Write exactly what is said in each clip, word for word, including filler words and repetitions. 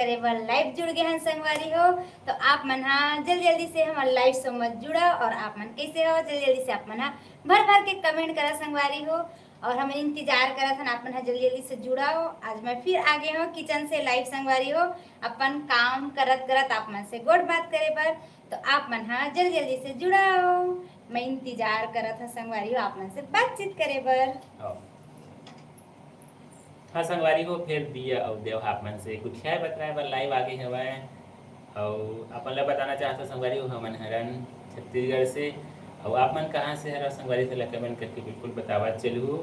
करे बर live जुड़ गे हन संगवारी हो। तो आप मन हा जल्दी जल्दी से हमर live संग जुड़ा और आप मन कैसे हो, जल्दी जल्दी से आप मन हा भर भर के comment करा संगवारी हो। और हम इंतजार करत हन आप मन हा जल्दी जल्दी से जुड़ाओ। आज मैं फिर आ गे हूँ kitchen से live संगवारी हो, अपन काम करत करत आप मन से गोठ बात करे बर। तो आप मन हा जल्दी जल्दी से जुड़ाओ, मैं इंतजार करत हूँ संगवारी हो आप मन से बातचीत करे बर। हाँ। हाँ संगवारी हो, फेर दिया अउ देव आप मन से गोठियाए बतराए बर live आ गे हवय। अउ अपन ला बताना चाहत हूँ संगवारी हो, हमन हरन छत्तीसगढ़ से। अउ आप मन कहाँ से हरव संगवारी, तेला comment करके बिल्कुल बतावत चलहू।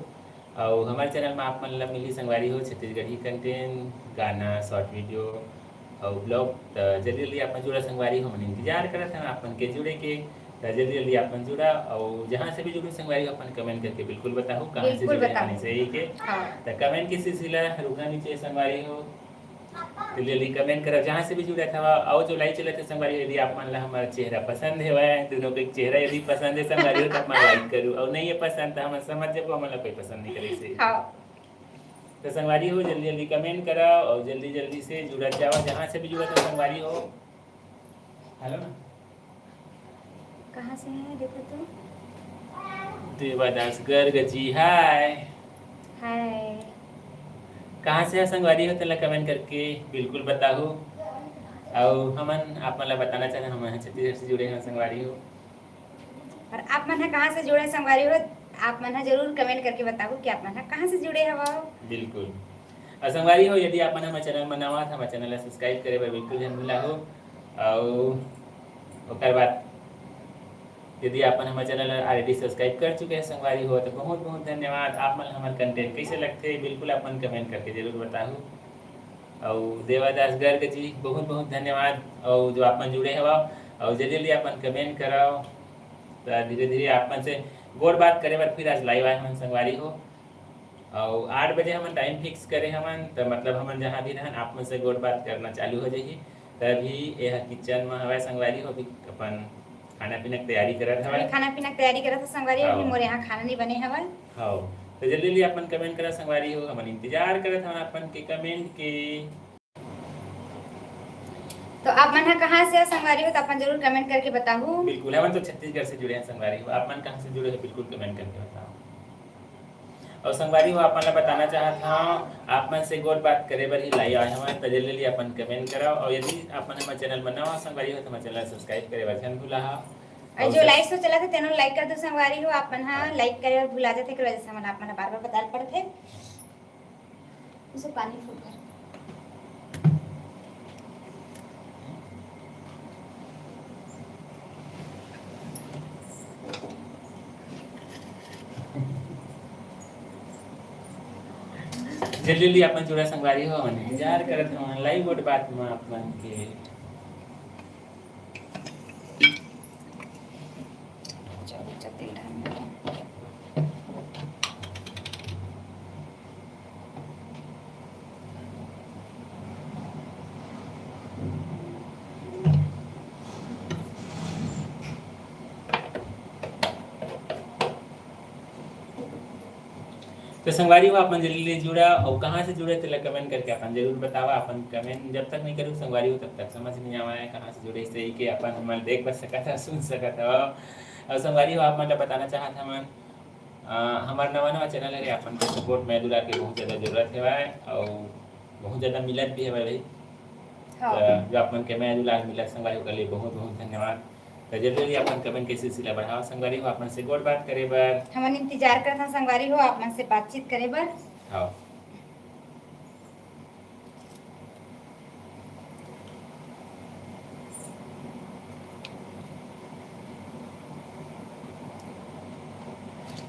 अउ हमर channel में आप मन ला मिलही संगवारी हो छत्तीसगढ़ी content, गाना, short video अउ vlog। त जल्दी जल्दी आप मन जुड़ा संगवारी हो, हमन इंतजार करत हन आप मन के जुड़े के। त जल्दी जल्दी आप मन जुड़ा, अउ जहाँ से भी जुड़ू संगवारी हो, अपन comment करके बिल्कुल बताहू कहाँ से बिल्कुल जुड़े बताहू। हमन से ही के। हाँ। त comment के सिलसिला रुकना नहीं चाहिए संगवारी हो। तो जल्दी comment करब जहाँ से भी जुड़त हवा। अउ जो live चलत हे संगवारी हो, यदि आप मन ला हमर चेहरा पसंद हेवय, दोनों के चेहरा यदि पसंद हे संगवारी हो, तो आप मन like करू, अउ नहीं है पसंद तो हमन समझ जबो, हमन ला कोई पसंद नहीं करे से। हाँ। तो संगवारी हो जल्दी जल्दी comment करा अउ जल्दी जल्दी से जुड़त जावा, जहाँ से भी जुड़त हो संगवारी हो। Hello ना। कहाँ से है देखो तो। देवादास गर्ग जी, hi। Hi। कहाँ से है संगवारी हो, तेला comment करके बिल्कुल बताहू। अउ हमन आप मन ला बताना चाहत हन, हमन छत्तीसगढ़ से जुड़े हन संगवारी हो। और आप मन ह कहाँ से जुड़े संगवारी हो, आप मन ह जरूर comment करके बताहू कि आप मन ह कहाँ से जुड़े हवव। बिल्कुल। अउ संगवारी हो, यदि आप मन हमर channel में नवा हव, हमर channel ला subscribe करे बर बिल्कुल झन भुलाहू। अउ ओकर बाद यदि आप मन हमर channel ला already subscribe कर चुके हैं संगवारी हो, तो बहुत बहुत धन्यवाद। आप मन ला हमर content कैसे लगथे, बिल्कुल आप मन comment करके जरूर बताहू। अउ देवादास गर्ग जी, बहुत बहुत धन्यवाद। अउ जो आप मन जुड़े हवव, अउ जल्दी जल्दी आप मन comment करव, तो धीरे धीरे आप मन से गोठ बात करे बर फिर आज live आए हन संगवारी हो। अउ आठ बजे हमन time fix करे हवन, त मतलब हमन जहाँ भी रहन, आप मन से गोठ बात करना चालू हो जाही। तभी एह kitchen म हवय संगवारी हो, अभी अपन खाना पीना के तैयारी करत हवय। अभी खाना पीना के तैयारी करत हवय संगवारी हो, अभी हव। मोर यहाँ खाना नहीं बने हवय। हव, तो जल्दी जल्दी अपन comment करा संगवारी हो, हमन इंतजार करत हवन अपन के comment के। तो आप मन ह कहाँ से हो संगवारी हो, तो अपन जरूर comment करके बताहू। बिल्कुल, हमन तो छत्तीसगढ़ से जुड़े हैं संगवारी हो, आप मन कहाँ से जुड़े हो, बिल्कुल comment करके बताओ। अउ संगवारी हो, आप मन ला बताना चाहत हव, आप मन से गोठ बात करे बर ही live आए हवन, त जल्दी जल्दी अपन comment करव। अउ यदि आप मन हमर channel में नवा संगवारी हो, तो हमर channel subscribe करे बर झन भुलाहू। अउ अउ जो सस- live show चलत हे, तेनो like कर दो संगवारी हो, आप मन ह हाँ। Like करे बर भुला जाथे, एकर वजह से हमन आप मन ला बार-बार बताए ल पड़थे। उसे पानी फूट कर। जल्दी जल्दी अपन जुड़ा संगवारी हो, हमन इंतजार करत हवन live गोठ बात में आप मन के। चलो, चल, तेल डाल दो। तो संगवारी हो, आप मन जल्दी ले जुड़ा, अउ कहाँ से जुड़े, तेला comment करके अपन जरूर बतावा। अपन comment जब तक नहीं करू संगवारी हो, तब तक समझ नहीं आवा है कहाँ से जुड़े। सही के अपन हमन देख बर सकत हव, सुन सकत हव। अउ संगवारी हो, आप मन ला बताना चाहत हमन, अ, हमर नवा नवा channel हरे, अपन के support में दुलार के बहुत ज्यादा जरूरत हवय, अउ बहुत ज्यादा मिलत भी हवय भाई। हाँ। त जो आप मन के मया दुलार मिलत संगवारी हो, ओकर लिए बहुत बहुत धन्यवाद। त जल्दी जल्दी अपन comment के सिलसिला बढ़ाओ संगवारी हो, आप मन से गोठ बात करे बर। हमन इंतजार करत हन संगवारी हो, आप मन से बातचीत करे बर। हाँ।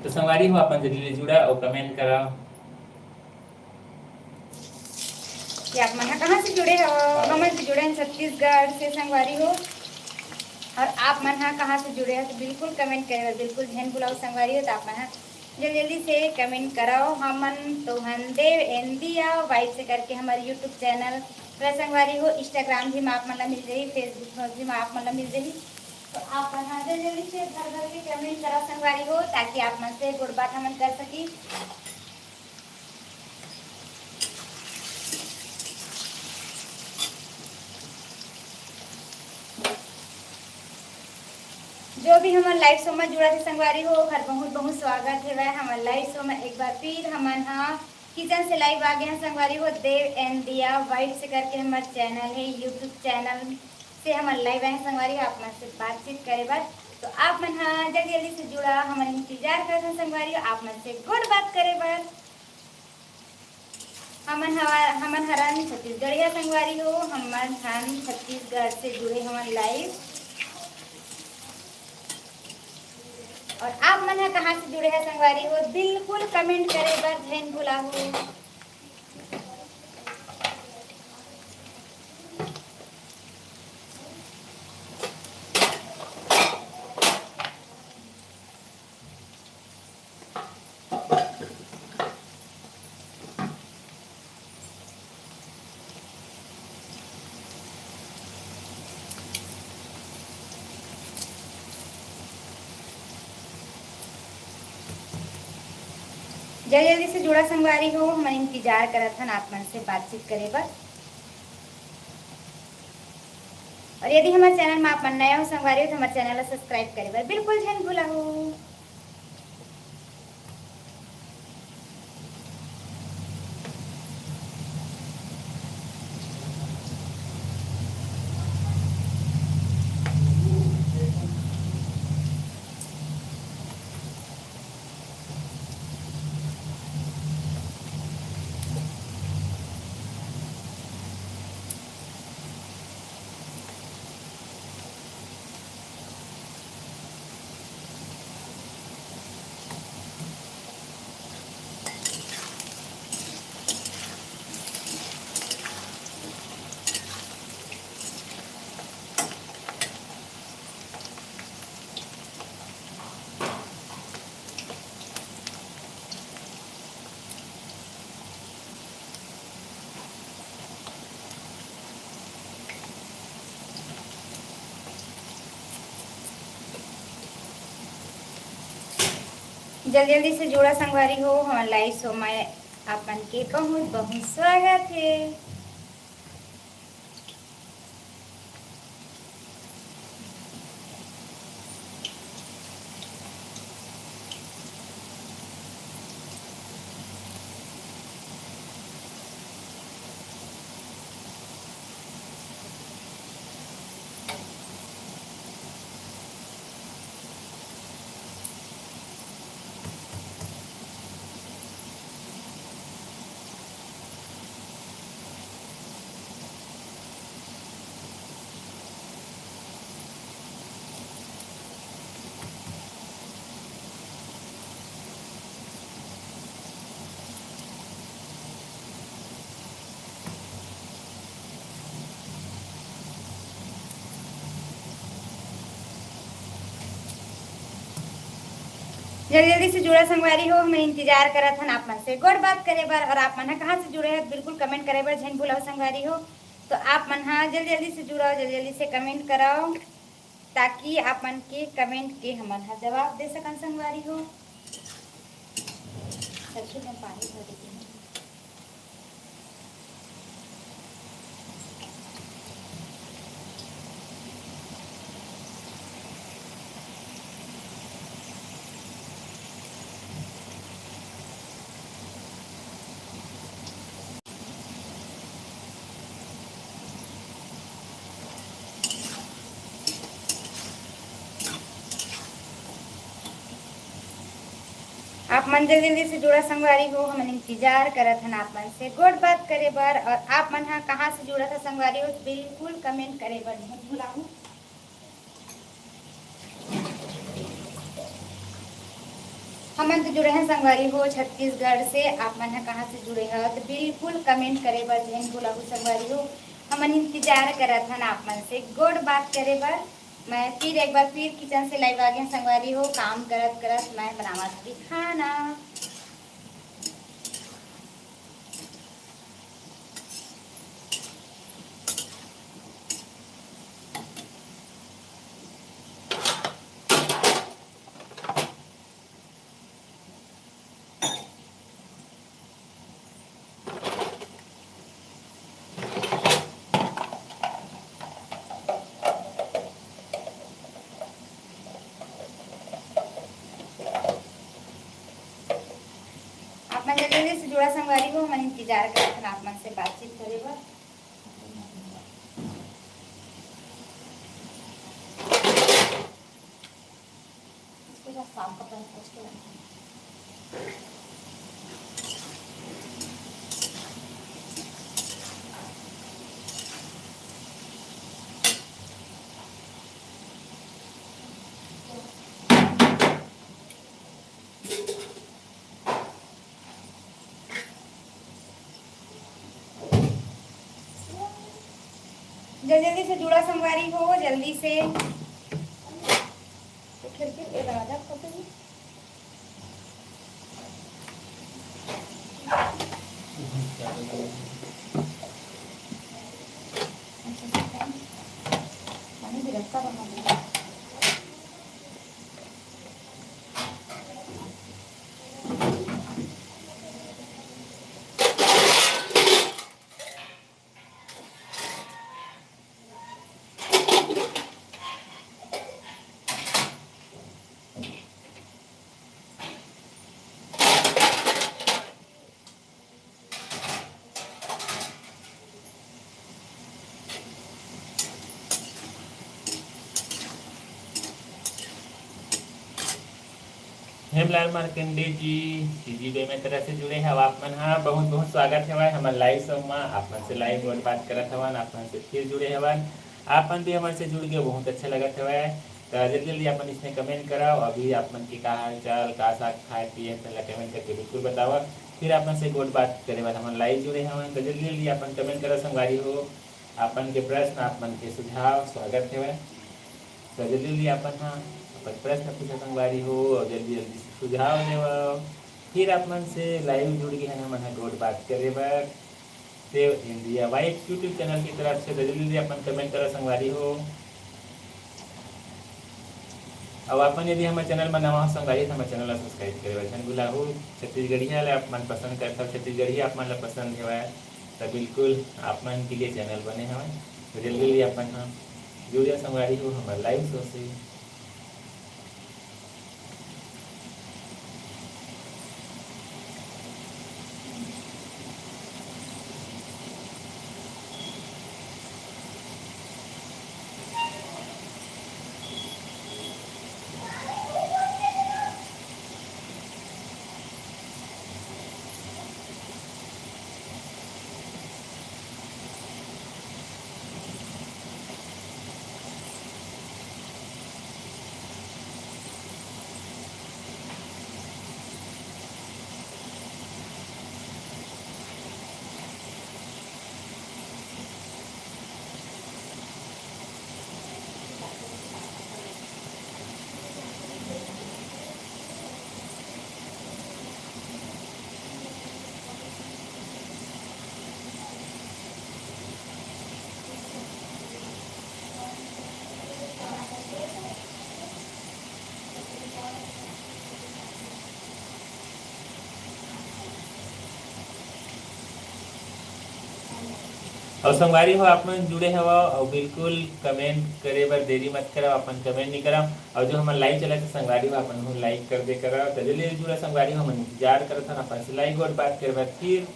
तो संगवारी हो, आप मन जल्दी ले जुड़ा अउ comment करा। कि आप मन ह कहाँ से जुड़े हो? हमन से जुड़े हैं छत्तीसगढ़ से संगवारी हो। और आप मन ह कहाँ से जुड़े हो, तो बिल्कुल comment करे बर बिल्कुल झन भुलाओ संगवारी हो। तो आप मन ह जल्दी जल्दी से comment कराओ। हमन तो हन देव एन दिया wife से करके हमर YouTube channel पूरा संगवारी हो। Instagram भी म आप मन ला मिल जाही, Facebook में भी म आप मन ला मिल जाही। तो आप मन ह जल्दी जल्दी से भर भर के comment करा संगवारी हो, ताकि आप मन से गोठ बात हमन कर सकी। जो भी हमर live show में जुड़त हे संगवारी हो, ओखर बहुत बहुत स्वागत हेवय हमर live show में। एक बार फिर हमन ह kitchen से live आ गए हैं संगवारी हो। देव and दिया vibes करके हमर channel हे, YouTube channel से हमन live आए हैं संगवारी हो, आप मन से बातचीत करे बर। तो आप मन ह जल्दी जल्दी से जुड़ा, हमन इंतजार करत हन संगवारी हो, आप मन से गोठ बात करे बर। हमन हवा-, हमन हरन छत्तीसगढ़िया संगवारी हो, हमन हन छत्तीसगढ़ से जुड़े हमन live। और आप मन ह कहाँ से जुड़े हैं संगवारी हो, बिल्कुल comment करे बर झन भुलाहू। जल्दी जल्दी से जुड़ा संगवारी हो, हमन इंतजार करत हन आप मन से बातचीत करे बर। और यदि हमर channel में आप मन नया हो संगवारी हो, तो हमर channel ला subscribe करे बर बिल्कुल झन भुलाहू। जल्दी जल्दी से जुड़ा संगवारी हो, हमर live show में आप मन के बहुत बहुत स्वागत हे। जल्दी जल्दी से जुड़ा संगवारी हो, हमन इंतजार करत हन आप मन से गोठ बात करे बर। और आप मन ह कहाँ से जुड़े हो, बिल्कुल comment करे बर झन भूलव संगवारी हो। तो आप मन ह जल्दी जल्दी से जुड़व, जल्दी जल्दी से comment करव, ताकि आप मन के comment के हमन ह जवाब दे सकन संगवारी हो। सरसों में पानी भर देती हूँ। आप मन जल्दी जल्दी से जुड़ा संगवारी हो, हमन इंतजार करत हन आप मन से गोठ बात करे बर। और आप मन ह कहाँ से जुड़त ह संगवारी हो, बिल्कुल comment करे बर मत भुलाहू। हमन तो जुड़े हैं संगवारी हो छत्तीसगढ़ से, आप मन ह कहाँ से जुड़े हो तो बिल्कुल comment करे बर झन भुलाहू संगवारी हो। हमन इंतजार करत हन आप मन से गोठ बात करे बर। मैं फिर एक बार फिर kitchen से live आ गए संगवारी हो, काम करत करत मैं बनावत हूँ खाना। तो हम इंतजार करत हन आप मन से बातचीत करे बर। इसको जरा साफ कपड़ा से पोंछ के रखें। जल्दी जल्दी से जुड़ा संगवारी हो, जल्दी से। तो खिड़की, ये दरवाजा खोल दो। पानी भी रखता बना दो। हेमलाल मार्कंडे जी, सीजी बेमेतरा से जुड़े हव आप मन हा, बहुत बहुत स्वागत हवय हमर लाइव शो मा। आप मन से लाइव गोठ बात करत हवन, आप मन से फिर जुड़े हवन। आप मन भी हमन से जुड़ के बहुत अच्छा लगत हवय। त जल्दी जल्दी आप मन इसने कमेंट करव, अभी आप मन के का हाल चाल, का साग खाए पिए, तेला कमेंट करके बिल्कुल बतावा। फिर आप मन से गोठ बात करे बर हमन लाइव जुड़े हवन, त जल्दी जल्दी आप मन कमेंट करव संगवारी हो। आप मन के प्रश्न, आप मन के सुझाव स्वागत हवय। त जल्दी जल्दी आप मन ह अपन प्रश्न पूछव संगवारी हो, अउ जल्दी जल्दी से सुझाव देवव। फिर आप मन से लाइव जुड़ गे हन हमन ह गोठ बात करे बर। सेव इंडिया वाइफ YouTube चैनल की तरफ से। त जल्दी जल्दी आप मन कमेंट करव संगवारी हो। अउ आप मन यदि हमर चैनल म नवा हो संगवारी, त हमर चैनल ला सब्सक्राइब करे बर झन भुलाहू। छत्तीसगढ़िया ला आप मन पसंद करथव, छत्तीसगढ़िया आप मन ला पसंद हवय, त बिल्कुल आप मन के लिए चैनल बने हवय। त जल्दी जल्दी आप मन ह जुड़ जा संगवारी हो हमर लाइव शो से। अउ संगवारी हो, आप मन जुड़े हवव अउ बिल्कुल कमेंट करे बर देरी मत करव, अपन कमेंट नइ करव। अउ जो हमर लाइव चलत हे संगवारी हो, आप मन हूँ लाइक कर दे करव। त जल्दी जल्दी जुड़ा संगवारी हो, हमन इंतजार करत हन अपन से लाइव गोठ बात करे बर। फिर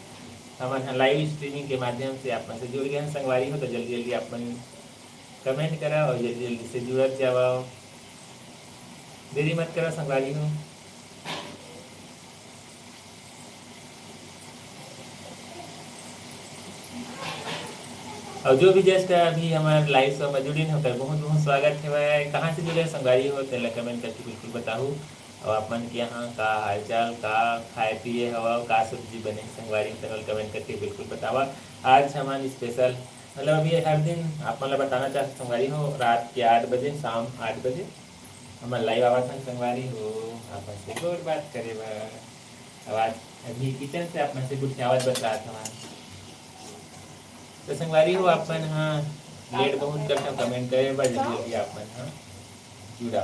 हमन ह लाइव स्ट्रीमिंग के माध्यम से आप मन से जुड़ गे हन संगवारी हो, त जल्दी जल्दी आप मन कमेंट करव अउ जल्दी जल्दी से जुड़त जावव। देरी मत करव संगवारी हो। अउ जो भी जस्ट अभी हमर लाइव शो म जुड़िन, ओकर बहुत बहुत स्वागत हेवय। कहाँ से जुड़े संगवारी हो, तेला कमेंट करके बिल्कुल बताहू। अउ आप मन के यहाँ का हालचाल, का खाए पिए हवव, का सब्जी बने संगवारी हो, तेला कमेंट करके बिल्कुल बतावा। आज हमन स्पेशल, मतलब अभी हर दिन आप मन ला बताना चाहत संगवारी हो, रात के आठ बजे, शाम आठ बजे हमन लाइव आवत हन संगवारी हो, आप मन से गोठ बात करे बर। अब आज अभी किचन से आप मन से गोठियावत बतलात हवन। तो संगवारी हो, आप मन ह लेट बहुत करथव कमेंट करे बर, जल्दी जल्दी आप मन ह जुड़ा।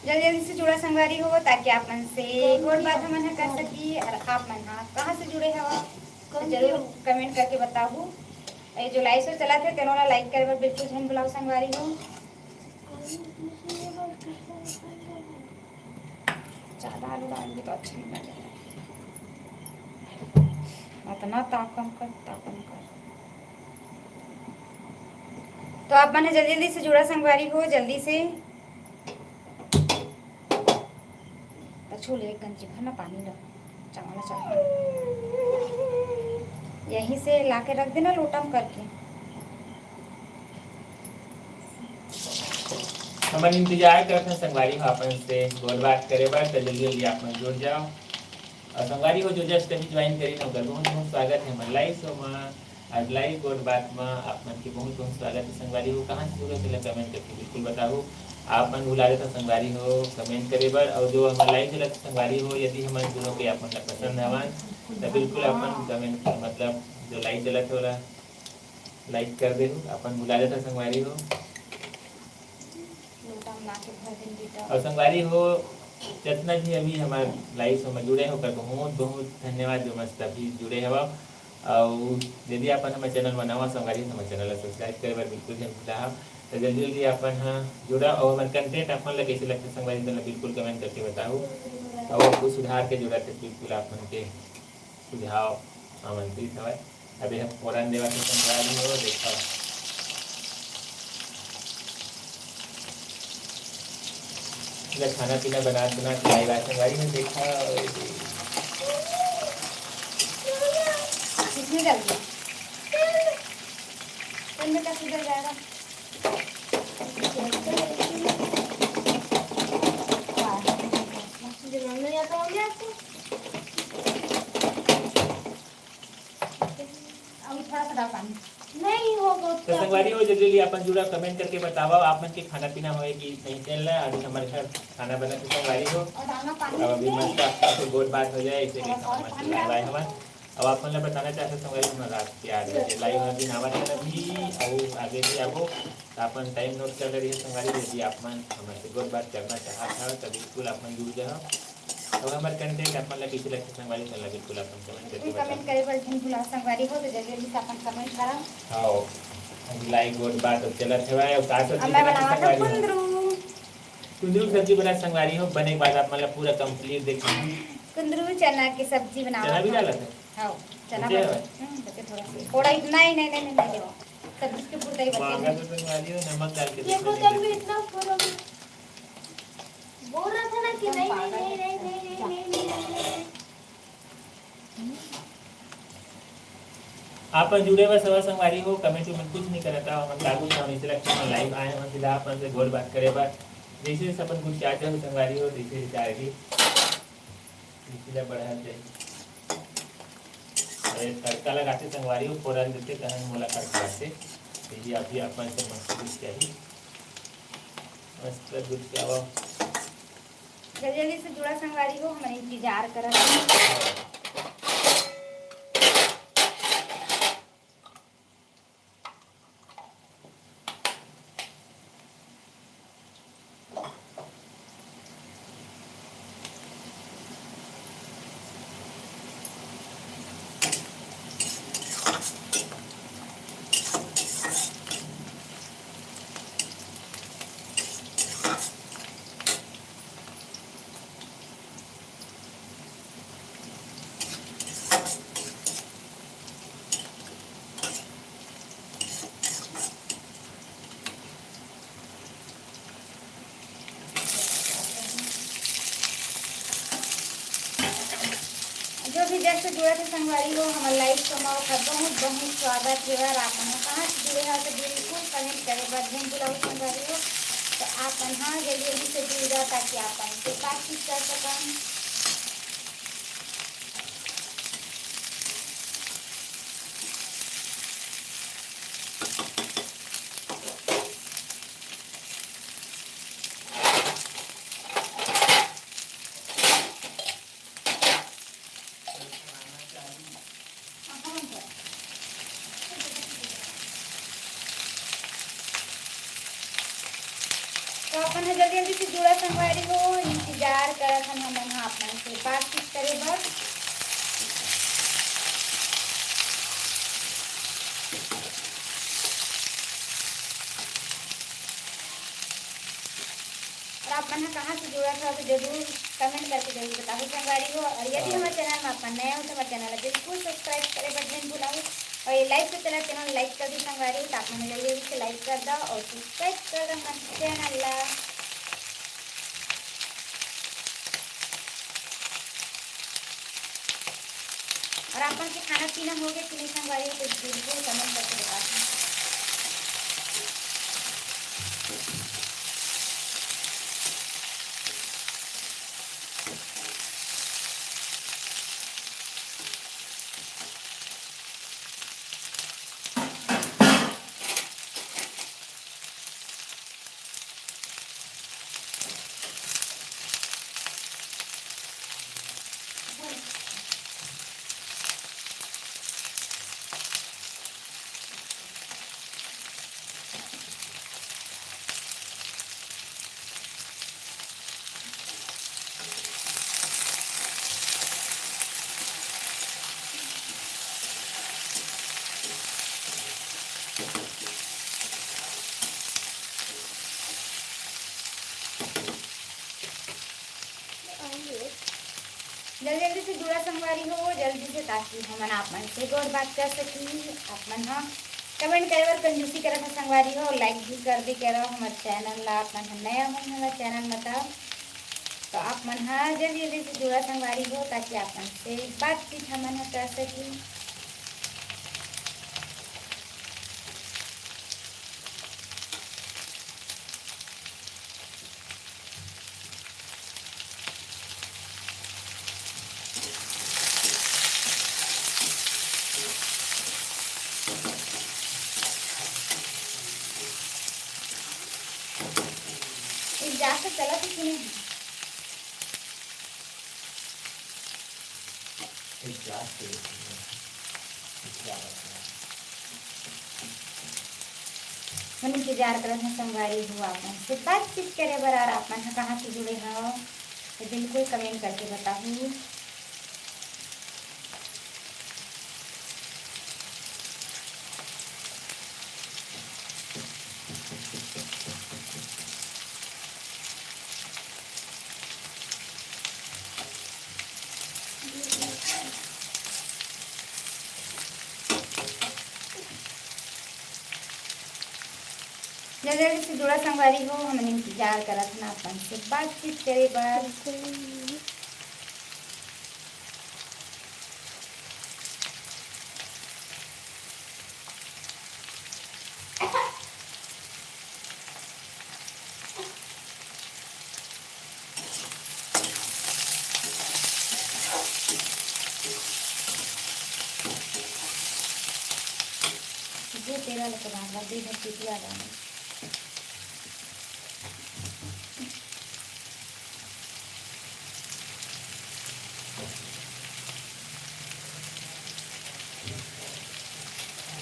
जल्दी जल्दी से जुड़ा संगवारी हो, ताकि आप मन से गोठ बात हमन ह कर सकी। और आप मन ह कहाँ से जुड़े हव, तो जरूर कमेंट करके बताहू। ये जो लाइव शो चलत हे, तेनो ला लाइक करे बर बिल्कुल झन भुलाहू संगवारी हो। ज्यादा आलू डालेंगे तो अच्छा नहीं लगेगा। अतना ताकम कर, ताकम कर। तो आप मन ह जल्दी जल्दी से जुड़ा संगवारी हो, जल्दी से। तो छू ले एक गंजी भर ना पानी ला, चावल ला चावल। यहीं से लाके रख देना लोटा म करके। हमन इंतजार करत हन संगवारी हो अपन से गोठ बात करे बर, तो जल्दी जल्दी आप मन जुड़ जाओ। और संगवारी हो जो just अभी ज्वाइन करी ना, ओकर बहुत बहुत स्वागत है हमर लाइव शो मा। आज लाइव गोठ बात मा आप मन के बहुत बहुत स्वागत है संगवारी हो। कहाँ से जुड़े हो, तेला कमेंट करके बिल्कुल बताओ। आप मन भुला देता संगवारी हो कमेंट करे बर, और जो हमर लाइव चलत संगवारी हो, यदि हमन दोनों के आप मन ला पसंद हवन, तो बिल्कुल अपन कमेंट, मतलब जो लाइव चलत है ओला लाइक कर देहू, अपन भुला देता संगवारी हो। लोटा में लाके भर देन बेटा। और संगवारी हो, जितना भी अभी हमारे लाइव शो में जुड़े हो, ओकर बहुत बहुत धन्यवाद जो मस्त अभी जुड़े हवा। और यदि अपन हमारे चैनल में नवा संगवारी हो, तो हमारे चैनल ला सब्सक्राइब करे बर बिल्कुल झन भुला हो। तो जल्दी जल्दी अपन हाँ जुड़ा और हमारे कंटेंट अपन ला कैसे लगते संगवारी, तो बिल्कुल कमेंट करके बताओ। और कुछ सुधार के जरूरत है, बिल्कुल आप मन के सुझाव आमंत्रित हवय। अभी हम फोरन देवत हे संगवारी हो, देखो। इधर खाना पीना बना बना के आई बात संगवारी में देखा। कितनी जल्दी? इनमें का सुधर जाएगा? जरूर नहीं आता होंगे आपको। अभी थोड़ा सा डाल पानी। नहीं होगा तो उतना। संगवारी हो, जल्दी जल्दी अपन जुड़ा, कमेंट करके बतावा आप मन के खाना पीना होए कि नहीं चल रहा है। अभी हमारे घर खाना बना के संगवारी हो। और डालना पानी अब अभी नहीं। मस्त आपसे गोठ बात हो जाए, इसे थोड़ा सा और खाना पानी डाल। हमारे अब आप मन ला बताना चाहते संगवारी, हमर रात के आठ बजे लाइव हर दिन आवत है अभी, अउ आगे भी आबो। तो अपन टाइम नोट कर ले रही संगवारी, यदि आप मन हमर से गोठ बात करना चाहत हव, तो बिल्कुल आप मन जुड़ जाओ। अब हमर कंटेंट आप मन ला कैसे लगथे संगवारी, तो बिल्कुल अपन कमेंट करके बिल्कुल कमेंट बताओ। करे बर झन भुला संगवारी हो, तो जल्दी जल्दी से अपन कमेंट करा। हाँ, अभी लाइव गोठ बात अब चलत हवय, अउ का अब सब्जी मैं बनात हव बनावत हूँ संगवारी हो? कुंदरू। कुंदरू सब्जी बना संगवारी हो, बने के बाद आप मन ला पूरा कंप्लीट देखा। कुंदरू चना के सब्जी बनावत हूँ। चना भी डालत है? हाँ, चना बचे बचे। हवय? हम्म, बचे थोड़ा सा। थोड़ा इतना ही, नहीं, नहीं, नहीं, नहीं, नहीं, सब इसके पूरा ही बचे हैं। तो संगवारी हो, नमक डाल के ये देखो, देखो, तब भी इतना ऊपर हो गया। बोल रहा था ना कि नहीं, नहीं, नहीं। आप जुड़े हुए सवा संगवारी हो, कमेंट में कुछ नहीं करता, हम लागू था, हम इसे लगता है लाइव आए, हम सीधा अपन से गोठ बात करे बात, जैसे जैसे अपन कुछ चाहते हो संगवारी हो, जैसे जैसे आएगी। इसीला बढ़ा दे। अरे तड़का लगाते संगवारी हो, फोरन देते कहन मोला खड़खड़ाते। तो ये अभी अपन से मस्त दूध चाहिए। मस्त दूध के आवा। जल्दी जल्दी से जुड़ा संगवारी हो, हमन इंतजार करत हन। जो भी जस्ट जुड़त हे संगवारी हो, हमर लाइव शो म ओखर बहुत बहुत स्वागत हे। अउ आप मन ह कहाँ से जुड़े हव, तो बिल्कुल कमेंट करे बर झन भुलाहू संगवारी हो। तो आप मन ह जल्दी जल्दी से जुड़ जाओ, ताकि आप मन से बातचीत कर सकन। तो अपन ह जल्दी जल्दी से जुड़ा संगवारी हो, इंतजार करत हन हमन ह आप मन से बातचीत करे बर। और आप मन ह कहाँ से जुड़त हव, तो जरूर कमेंट करके जरूर बताहू संगवारी हो। और यदि हमर चैनल में आप मन नया हो तो हमर चैनल ला बिल्कुल सब्सक्राइब करे बर झन भुलाहू। और ये लाइव के चलत तेन लाइक कर दी संगवारी हो, तो आप मन जल्दी जल्दी से लाइक कर दो और सब्सक्राइब कर दो हमर चैनल ला। और आप मन के खाना पीना हो गया कि नहीं संगवारी हो, तो बिल्कुल कमेंट करके बताहू। जल्दी जल्दी से जुड़ा संगवारी हो, जल्दी से, ताकि हमन आप मन से गोठ बात कर सकी। आप मन ह कमेंट करे बर कंजूसी करत ह संगवारी हो, लाइक भी कर दे करो हमर चैनल ला। आप मन ह नया हो हमर चैनल म त, तो आप मन ह जल्दी जल्दी से जुड़ा संगवारी हो, ताकि आप मन से बातचीत हमन ह कर सकी। एक जाके चला तो सुने। एक जाके, क्या बात है? हम इंतजार करत हन संगवारी हो आप मन से बातचीत करे बर, और आप मन ह कहाँ से जुड़े हव, तो बिल्कुल कमेंट करके बताहू। जल्दी जल्दी से जुड़ा संगवारी हो, हमन इंतजार करत हन अपन से बातचीत करे बर। जो तेरा लग रहा है, दे दे, चुटिया गाना।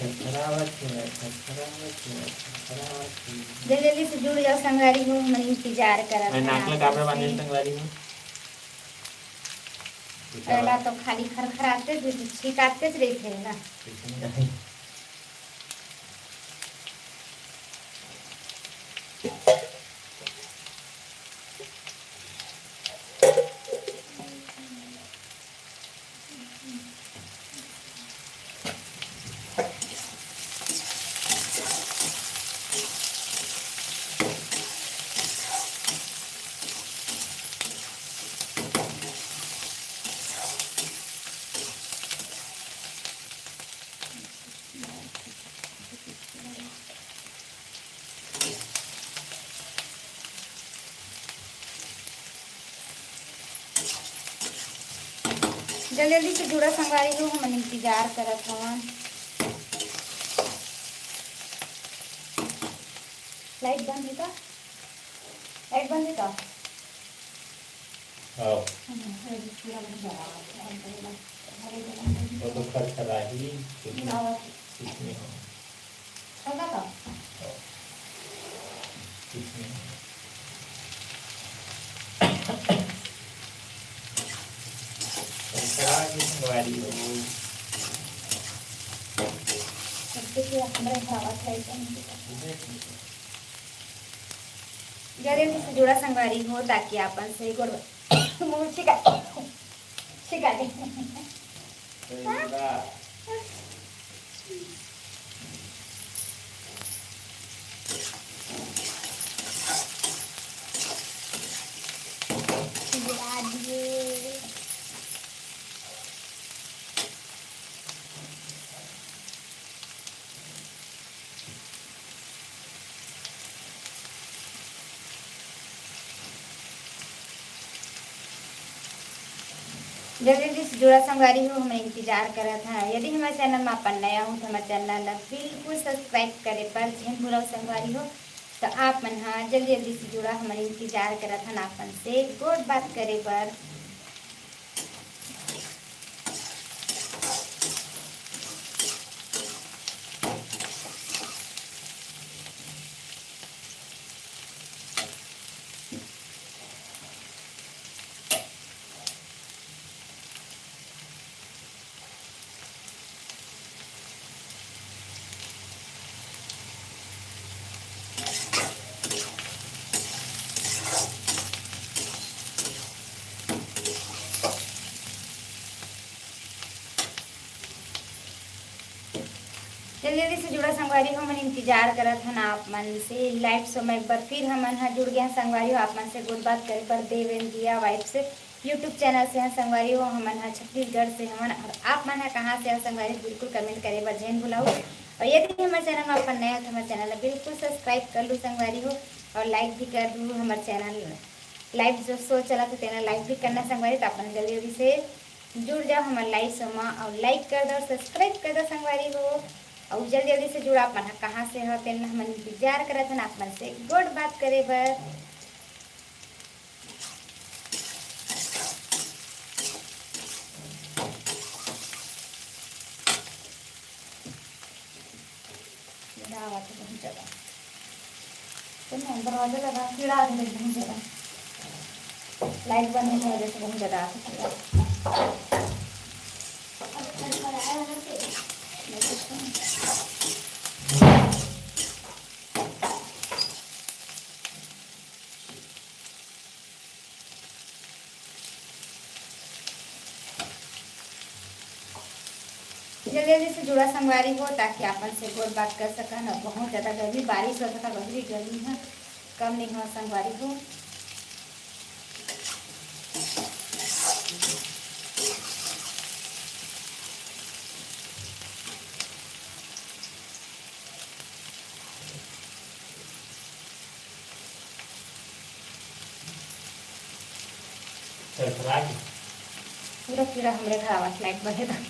थरथरावत हे, थरथरावत हे, थरथरावत हे। जल्दी जल्दी से जुड़ जाओ संगवारी हो, हमन इंतजार करत मैं हन नाक ला आप काबर बांधे संगवारी हो? पहला तो खाली खरखराते थे, छिकाते थे रहिथे ना। जल्दी जल्दी से जुड़ा संगवारी हो, हमन इंतजार करत हवन। लाइट बंद हे का? लाइट बंद हे का? हाँ। वो तो खरखराही, कुछ नहीं, कुछ नहीं हो। कुछ नहीं हो। खरखराही संगवारी हो। जल्दी से जुड़ा संगवारी हो, ताकि आपन से गोड़ मुँह छिका, छिका दे। गिरा दिए। जल्दी जल्दी से जुड़ा संगवारी हो, हमर इंतजार करत हा। यदि हमर चैनल में अपन नया हो तो हमर चैनल ला बिल्कुल सब्सक्राइब करे पर झन भूलव संगवारी हो। तो आप मन हा जल्दी जल्दी से जुड़ा, हमर इंतजार करत हन आपन से गोठ बात करे बर। जल्दी जल्दी से जुड़ा संगवारी हो, हमन इंतजार करत हन आप मन से। लाइव शो में एक बार फिर हमन ह जुड़ गए हैं संगवारी हो, आप मन से गोठ बात करे पर देवेंद्रिया वाइफ से। YouTube चैनल से हैं संगवारी हो, हमन ह छत्तीसगढ़ से हमन। और आप मन ह कहाँ से हैं संगवारी, बिल्कुल कमेंट करे बर झन भुलाऊ। और यदि हमर चैनल में अपन नए हो तो हमर चैनल ला बिल्कुल सब्सक्राइब कर लू संगवारी हो, और लाइक भी कर दू हमर चैनल। लाइव जो शो चलत हे तेला लाइक भी करना संगवारी। तो अपन जल्दी जल्दी से जुड़ जाओ हमर लाइव शो में और लाइक कर दो, सब्सक्राइब कर दो संगवारी हो। और जल्दी जल्दी से जुड़ा, आप मन ह कहाँ से हो तेन हमन इंतजार करत हन आप मन से गोठ बात करे बर। कीड़ा आवत हे बहुत ज्यादा। तो मैं दरवाजा लगा, कीड़ा आते देख बहुत ज्यादा। लाइट बंद होने की वजह से बहुत ज्यादा आते कीड़ा। जल्दी जल्दी से जुड़ा संगवारी हो, ताकि आपन से गोठ बात कर सकन। और बहुत ज्यादा गर्मी, बारिश होता था, बहुत ही गर्मी है, कम नहीं हुआ संगवारी हो। पूरा कीड़ा हमरे घर आवत लाइट बंद हे त।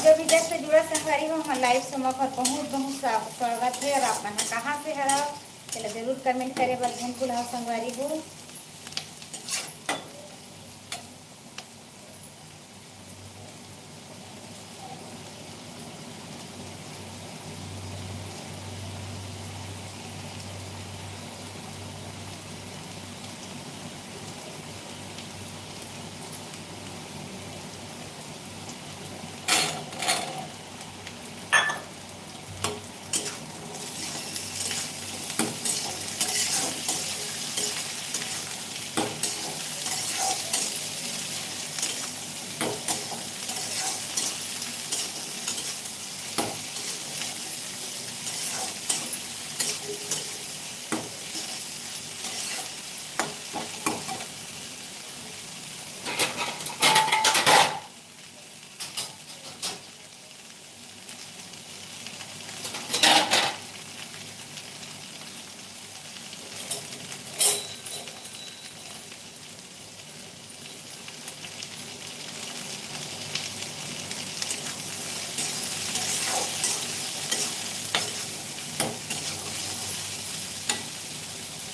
जो भी जस से जुड़ा संगवारी हो, हमर लाइव शो म ओकर बहुत बहुत स्वा-, स्वागत हे। और आप मन ह कहाँ से हरव, तेला जरूर कमेंट करे बर झन भुलाव संगवारी हो।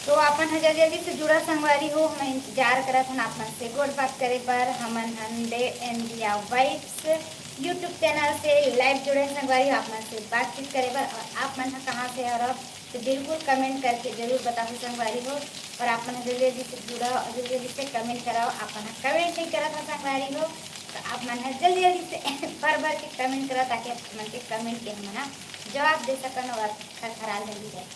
तो आप मन ह जल्दी जल्दी से जुड़ा संगवारी हो, हमन इंतजार करत हन आप मन से गोठ बात करे बर। हमन हन देव इंडिया वाइब्स YouTube चैनल से लाइव जुड़े संगवारी हो, आप मन से बातचीत करे बर। और आप मन ह कहाँ से हरव, तो बिल्कुल कमेंट करके जरूर बताओ संगवारी हो। और आप मन ह जल्दी जल्दी से जुड़ा और जल्दी जल्दी से कमेंट कराओ। आप मन ह कमेंट नहीं करत ह संगवारी हो, तो आप मन ह जल्दी जल्दी से भर भर के कमेंट करा, ताकि आप मन के कमेंट के हमन ह जवाब दे सकन और खरखरा जल्दी जाए।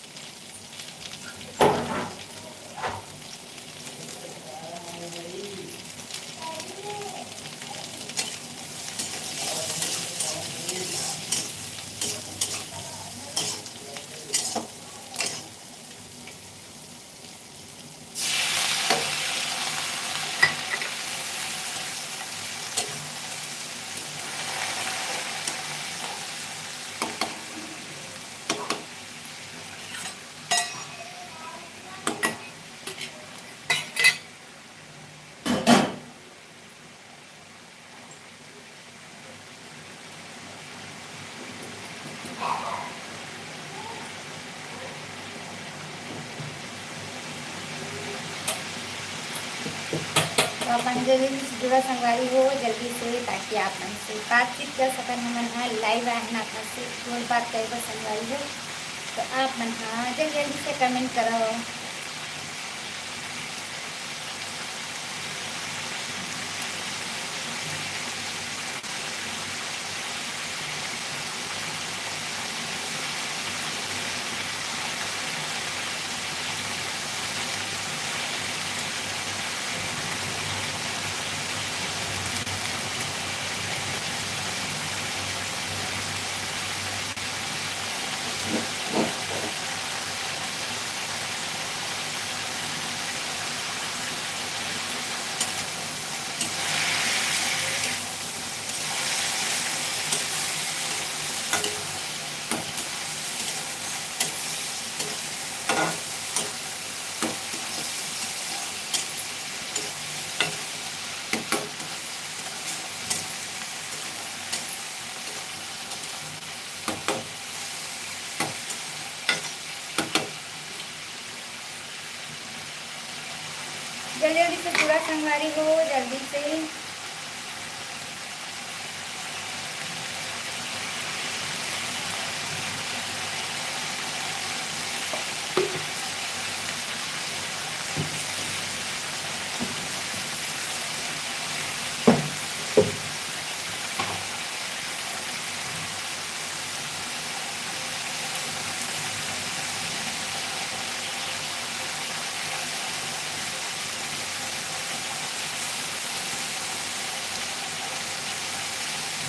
तो अपन जल्दी से जुड़ा संगवारी हो, जल्दी से, ताकि आप मन से बातचीत कर सकन। हमन ह लाइव आए हन, आप मन से गोठ बात करे बर संगवारी हो, तो आप मन ह जल्दी जल्दी से कमेंट करो। जल्दी जल्दी से जुड़ा संगवारी हो, जल्दी से।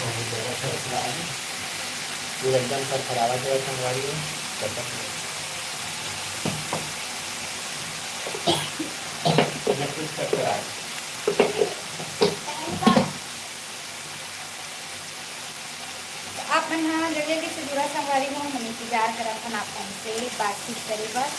बहुत ज़्यादा खराब है। ये एकदम खराब है, संगवारी है। मैं कुछ कर रहा है। आप मन ह जल्दी जल्दी से जुड़ा संगवारी हो, हम इंतजार करत हन आप मन से बातचीत करे बर।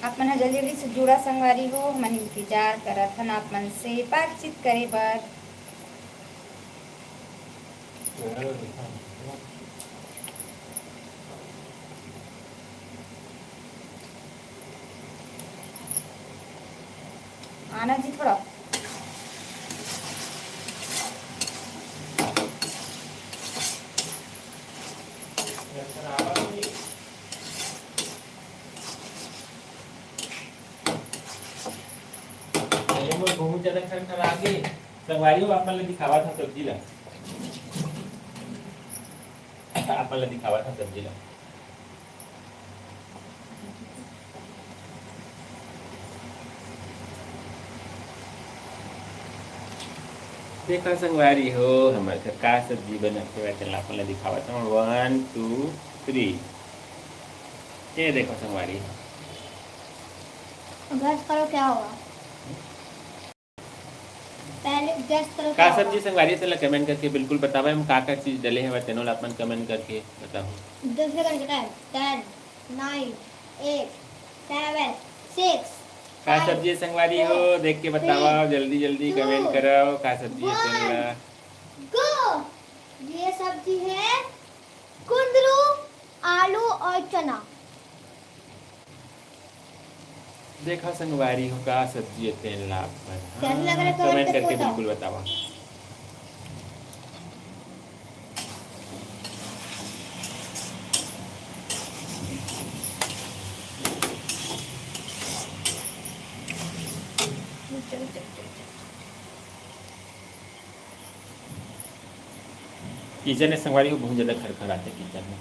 आप मन ह जल्दी जल्दी से जुड़ा संगवारी हो, हमन इंतजार करत हन आप मन से बातचीत करे बर। आना जी थोड़ा। ये मोर बहुत ज्यादा खरखरा गे। संगवारी हो, आप मन ल दिखावत हंव सब्जी ला। आप मन ल दिखावत हंव सब्जी ला। देखो संगवारी हो, हमर घर का सब्जी बनत हे, तेन ला आप मन ल दिखावत हंव। One, two, three। ये देखो संगवारी हो। गैस करो, क्या हुआ? पहले गैस करो, का क्या सब्जी हुआ? संगवारी, तेन ला comment करके बिल्कुल बतावा। हम का का चीज डले हवय, तेनो ला अपन comment करके बताओ। दस सेकंड का time. Ten, nine, eight, seven, six, का five, सब्जी संगवारी हो, four, देख के बतावा, three, जल्दी जल्दी comment करो, का सब्जी हे तेन ला। Go। ये सब्जी है कुंदरू, आलू और चना। देखा संगवारी हो, का सब्जी हे तेन ला आप मन, कैसे लग रहा है हाँ, comment करके बिल्कुल बतावा। किचन में संगवारी हो, बहुत ज्यादा खरखराथे किचन में।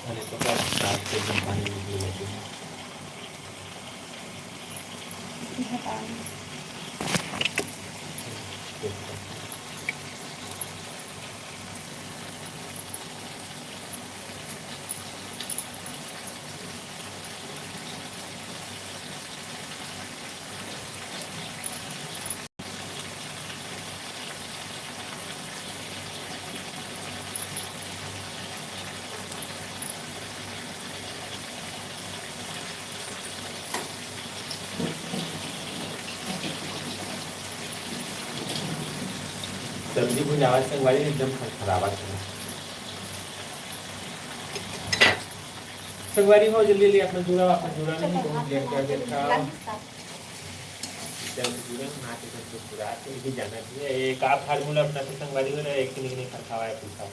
अरे तो क्या साफ से एकदम पानी निकले जाते हैं। सब्जी भुंजावत संगवारी एकदम खरखरावत हे। संगवारी हो, जल्दी जल्दी आप मन जुड़ा, आप मन जुड़ा नहीं, बहुत लेट कर देता। जल्दी जुड़ा, ना तो सब कुछ बुरा है, ये भी जाना चाहिए। ये का formula अपना तो संगवारी हो रहा है, एक के लिए नहीं खरखावा है पूछा।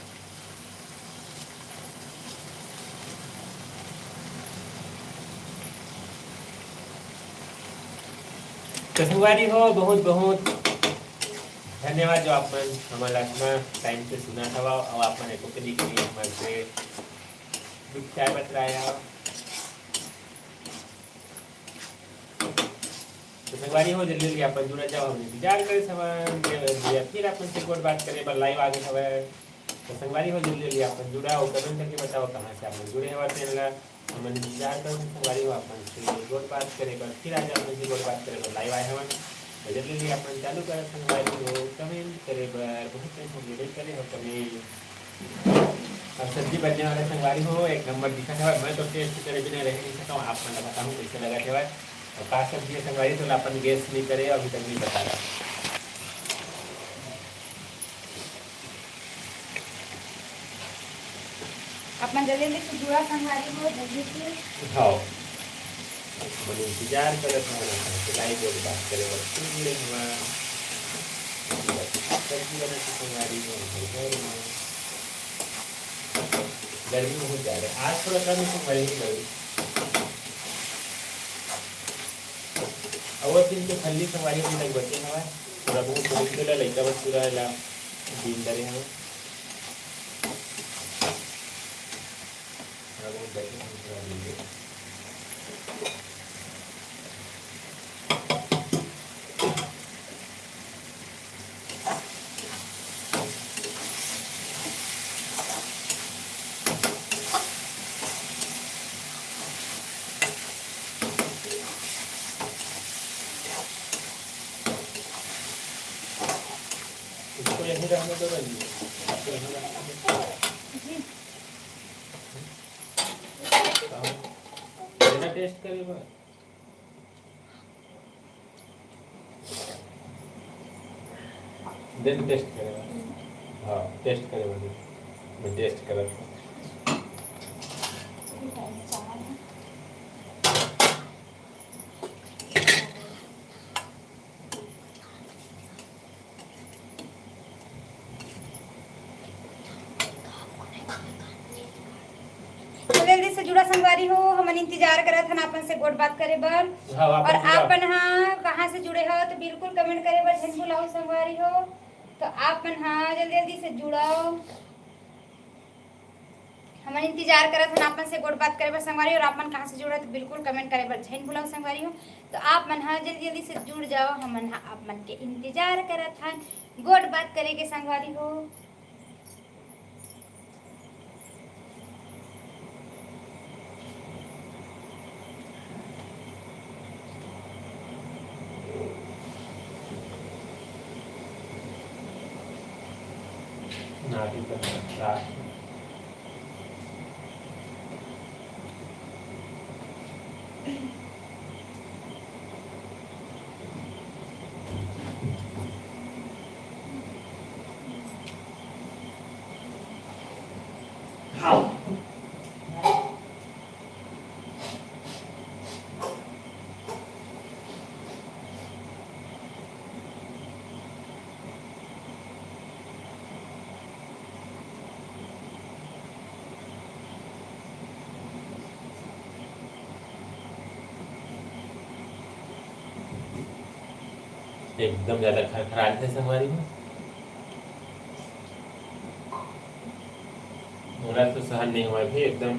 तो संगवारी हो, बहुत बहुत धन्यवाद जो आप मन हमन ला इतना टाइम से सुनत हवा और आप मन एको के लिए हमन से दुख चाय बतराया। तो संगवारी हो, जल्दी जल्दी आप मन जुड़ा जाओ, हमन इंतजार करे हवन, जे, जे फिर आप मन से गोठ बात करे बर लाइव आगे हवय। तो संगवारी हो, जल्दी जल्दी आप मन जुड़ा और comment करके बताओ कहाँ से आप मन जुड़े हवा तेन ला। हमन इंतजार करत हन संगवारी हो, आप मन से गोठ बात करे बर, फिर आज आप मन से गोठ बात करे बर लाइव आए हवन। तो जल्दी जल्दी आप मन चालू करत संगवारी हो comment करे बर, बहुत टाइम हो गए नहीं करे हो comment। अब सब्जी बनने वाला संगवारी हो, एक नंबर दिखत हवय। मैं तो टेस्ट करे बिना रह नहीं सकता हूँ, आप मन ला बताहूँ कैसे लगत हवय। और का सब्जी है संगवारी, तो अपन guess नहीं करे, अभी तक नहीं बता रहा। अपन जल्दी जल्दी से जुड़ा संगवारी हो, जल्दी से। हाँ, मन इंतजार करत हवन, अपन से लाइव और बात करे बर फिर जुड़े हवन। सब्जी बना के संगवारी हो, हमर घर में। गर्मी बहुत ज्यादा है। आज थोड़ा कम है, संगवारी हो गर्मी। और वो दिन के फल्ली संगवारी अभी तक बचे हवय। थोड़ा बहुत थोड़ी के लइका बस पूरा ला दिन डरे हवय। थोड़ा बहुत बचे हवय, थोड़ा दिन डरे। इसको यहीं रहने दो ना जी, इसको यहीं रहने दो। टेस्ट करे बर। दे तो टेस्ट करे बर। हाँ, टेस्ट करे बर दे। मैं टेस्ट करत हूँ। तो जल्दी से जुड़ा संगवारी हो, हमन इंतजार करत हन आपन से गोठ बात करे बर। हाँ, और आपन जुड़ा। आपन हा कहाँ से जुड़े हो तो बिल्कुल कमेंट करे बर झन भुलाओ संगवारी हो। तो आपन हा जल्दी जल्दी से जुड़ाओ। हमन इंतजार करत हन आपन से गोठ बात करे बर संगवारी, और आपन कहाँ से जुड़े हो तो बिल्कुल कमेंट करे बर झन भुलाओ संगवारी हो। तो आप मन हा जल्दी जल्दी से जुड़ जाओ, हमन हा आप मन के इंतजार करत हन गोठ बात करे के संगवारी हो। नाटी कर सकता। एकदम ज्यादा खरखरात हे संगवारी हो। मोला तो सहन नहीं हुआ भी, एकदम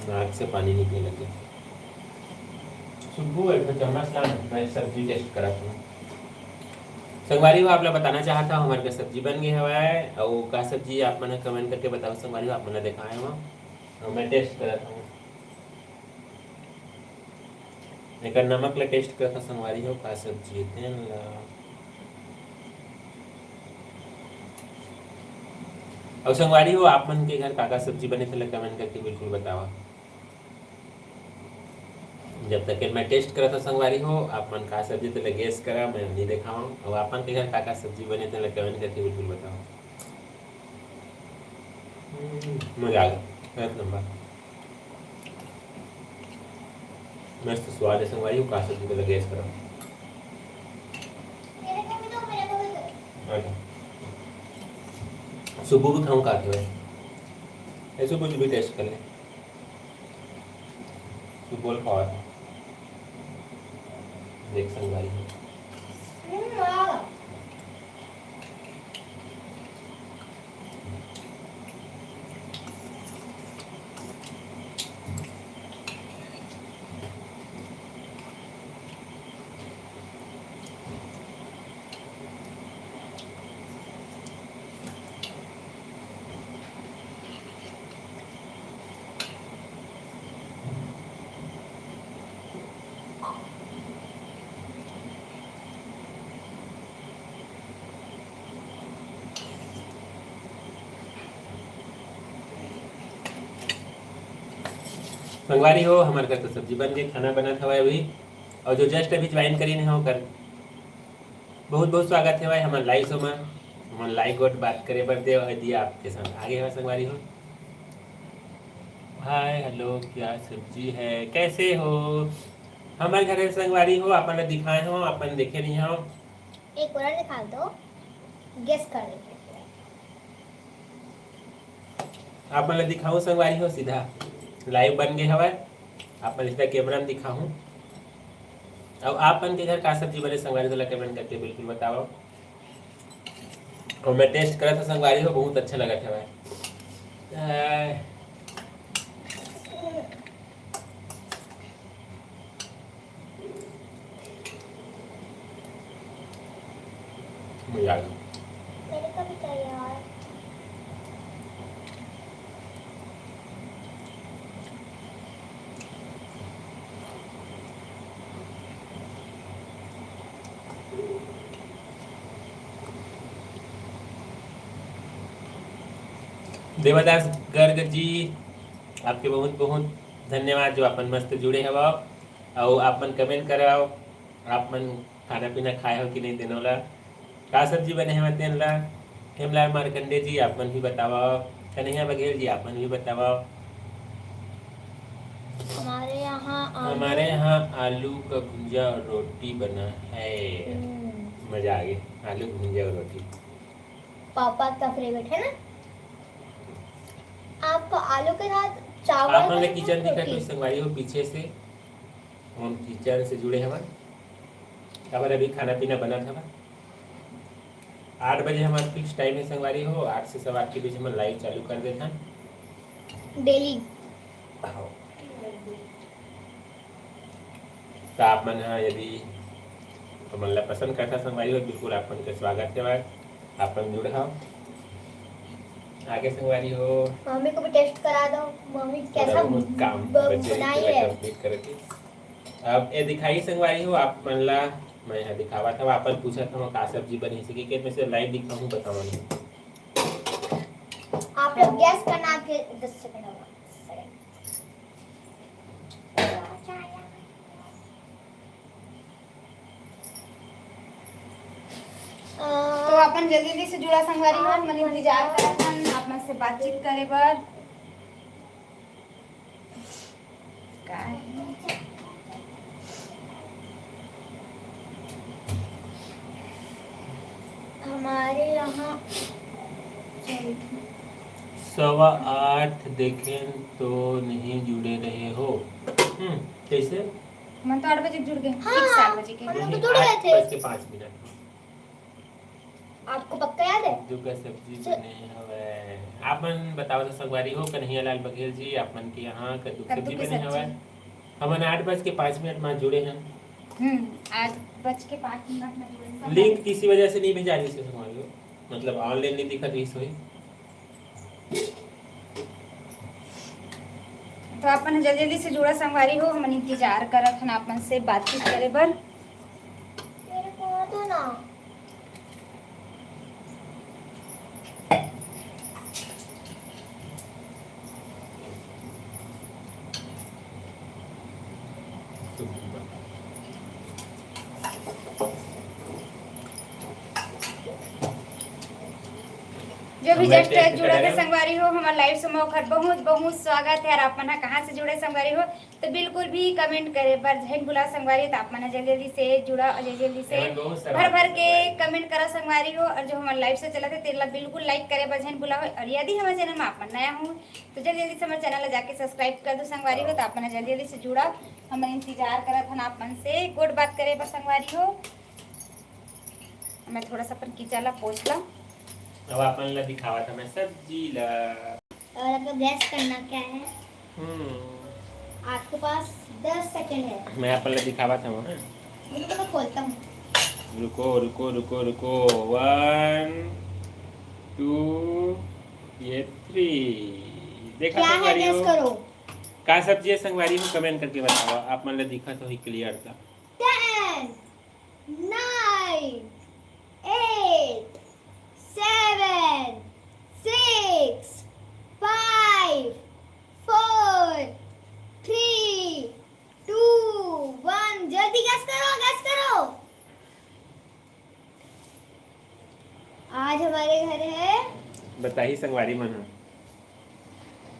नाक से पानी निकले लगे। सुब्बू, एक ठो चम्मच ला ना, मैं सब्जी टेस्ट करत हूँ। संगवारी हो, आप ला बताना चाहत हूँ, हमारे का सब्जी बन गए हवाए, और का सब्जी आप मन कमेंट करके बताओ संगवारी हो, आप मन देखाए हो, और मैं टेस्ट करत हूँ। एकर नमक ला टेस्ट करत हूँ संगवारी हो, का सब्जी हे तेन ला। अउ संगवारी हो, आप मन के घर का का सब्जी बने, तेला कमेंट करके बिल्कुल बतावा। जब तक के मैं टेस्ट करत हूँ संगवारी हो, आप मन का सब्जी तेला गेस करा, मैं नहीं देखाऊँ। अउ आप मन के घर का का सब्जी बने, तेला कमेंट करके बिल्कुल बतावा। हम्म, मजा आ गया, एक नंबर। मस्त स्वाद है संगवारी हो, का सब्जी तेला गेस करा। अच्छा। सुबह भी खाऊं का के भाई? ऐसे कुछ भी टेस्ट कर ले। सुबह खावा था। देख संगवारी हो। संगवारी हो, हमर घर तो सब्जी बन गई, खाना बनत हवय अभी। और जो just अभी ज्वाइन करीन है, ओकर बहुत बहुत स्वागत है भाई हमर लाइव शो में। हमन लाइव गोट बात करे बर देव है दिया आपके साथ आगे हवय संगवारी हो। हाय, हेलो, क्या सब्जी है, कैसे हो? हमर घर संगवारी हो, अपन ला दिखाए हो, अपन देखे नहीं हो। एक और दिखा दो, गेस कर लेते हैं। आप मन ला दिखाहूँ संगवारी हो, सीधा लाइव बन गए हवय। आप मन सीधा कैमरा में दिखाहूँ। अब आप मन के घर का सब्जी बने संगवारी, तेला कमेंट करके बिल्कुल बताओ। और मैं टेस्ट करत हूँ संगवारी हो, बहुत अच्छा लगत हवय। मजा आ गया। मेरे को भी चाहिए और। देवादास गर्ग जी, आपके बहुत बहुत धन्यवाद जो आप मन मस्त जुड़े हवव, अउ आप मन comment करव, आप मन खाना पीना खाए हो कि नहीं तेनो ला, का सब्जी बने हवय तेन ला। हेमलाल मार्कंडे जी, आप मन भी बतावव। कन्हैया बघेल जी, आप मन भी बतावव। हमारे यहाँ आलू हमारे यहाँ आलू का भुंजा और रोटी बना है। हम्म। मजा आ गया, आलू भुंजा और रोटी। पापा का favourite है ना। आपको आलू के साथ चावल आप मन ला बनाना किचन है, दिखत रोटी। होही संगवारी हो पीछे से, हम किचन से जुड़े हवन। काबर अभी खाना पीना बनत हवय। आठ बजे हमारा fix time है संगवारी हो, आठ से सवा आठ के बीच हम live चालू कर देथन। Daily। हाँ। तो आप मन ह यदि हमन ला पसंद करता संगवारी हो, बिल्कुल आप मन के स्वागत हे भाई, आप मन जुड़ हव। आगे संगवारी हो। मम्मी को भी taste करा दो, मम्मी थोड़ा कैसा बहुत काम ब-, बचे हे, बनाई पूरा है। Complete करके। अब ये दिखाई संगवारी हो, आप मन ला मैं ह दिखावत हव, आप मन पूछत हव का सब्जी बनी, इसी के में से live दिखाऊं, बतावन। आप लोग guess करना आपके दस second होगा। तो अपन जल्दी जल्दी से जुड़ा संगवारी हो, मन इंतजार करत हन आप मन से बातचीत करे बर। का है? हमारे यहाँ सवा आठ देखेन तो नहीं जुड़े रहे हो। हम्म, कैसे? मन तो आठ बजे जुड़ गए, हाँ, fix आठ बजे के। हम लोग तो जुड़ गए थे। आठ बज के पाँच मिनट। आपको पक्का याद है? कद्दू का सब्जी स- बने हवे। आप मन बताओ तो संगवारी हो, कन्हैया लाल बघेल जी, आप मन के यहाँ कद्दू कद्दू सब्जी के बने सब्जी। हवे। हमन आठ बज के पाँच मिनट में जुड़े हैं। हम्म, आठ बज के पाँच मिनट में जुड़े हैं। Link किसी वजह से नहीं भेजा रही से संगवारी हो, मतलब online नहीं दिखत रही सोई। तो अपन जल्दी जल्दी से जुड़ा संगवारी हो, हमन इंतजार करत हन आप मन से बातचीत करे बर। मेरे को दो ना। जो भी हमें just taste जुड़ा थे करेगा। संगवारी हो, हमारे live से ओखर बहुत बहुत स्वागत है। और आप मन ह कहाँ से जुड़े संगवारी हो, तो बिल्कुल भी comment करे बर झन भुला संगवारी हो। तो आप मन ह जल्दी जल्दी से जुड़ा और जल्दी जल्दी से एमन बहुत सारा भर भर के comment करा संगवारी हो। और जो हमारे live से चला थे तेला बिल्कुल like करे बर झन भुला हो। और यदि हमारे channel में आप मन नया हो तो जल्दी जल्दी से हमारे channel ला जाके subscribe कर दो संगवारी हो। तो आप मन ह जल्दी जल्दी से जुड़ा, हमन इंतजार करत हन आप मन से गोठ बात करे बर संगवारी हो। मैं थोड़ा सा अपन किचन ला पोछ ला। अब आप मन ला दिखावत हन मैं सब्जी ला। और आपको guess करना क्या है? हम्म। आपके पास दस second है। मैं आप मन ला दिखावत हन, हाँ। रुको, मैं खोलता हूँ। रुको, रुको, रुको, रुको। One, two, ये three। देखा क्या है, संगवारी हो? Guess करो। का सब्जी है संगवारी हो? Comment करके बताओ। आप मन ला दिखत होही clear सा। Ten, nine, eight, seven, six, five, four, three, two, one। जल्दी guess करो, guess करो। आज हमारे घर है। बताही संगवारी मन ह।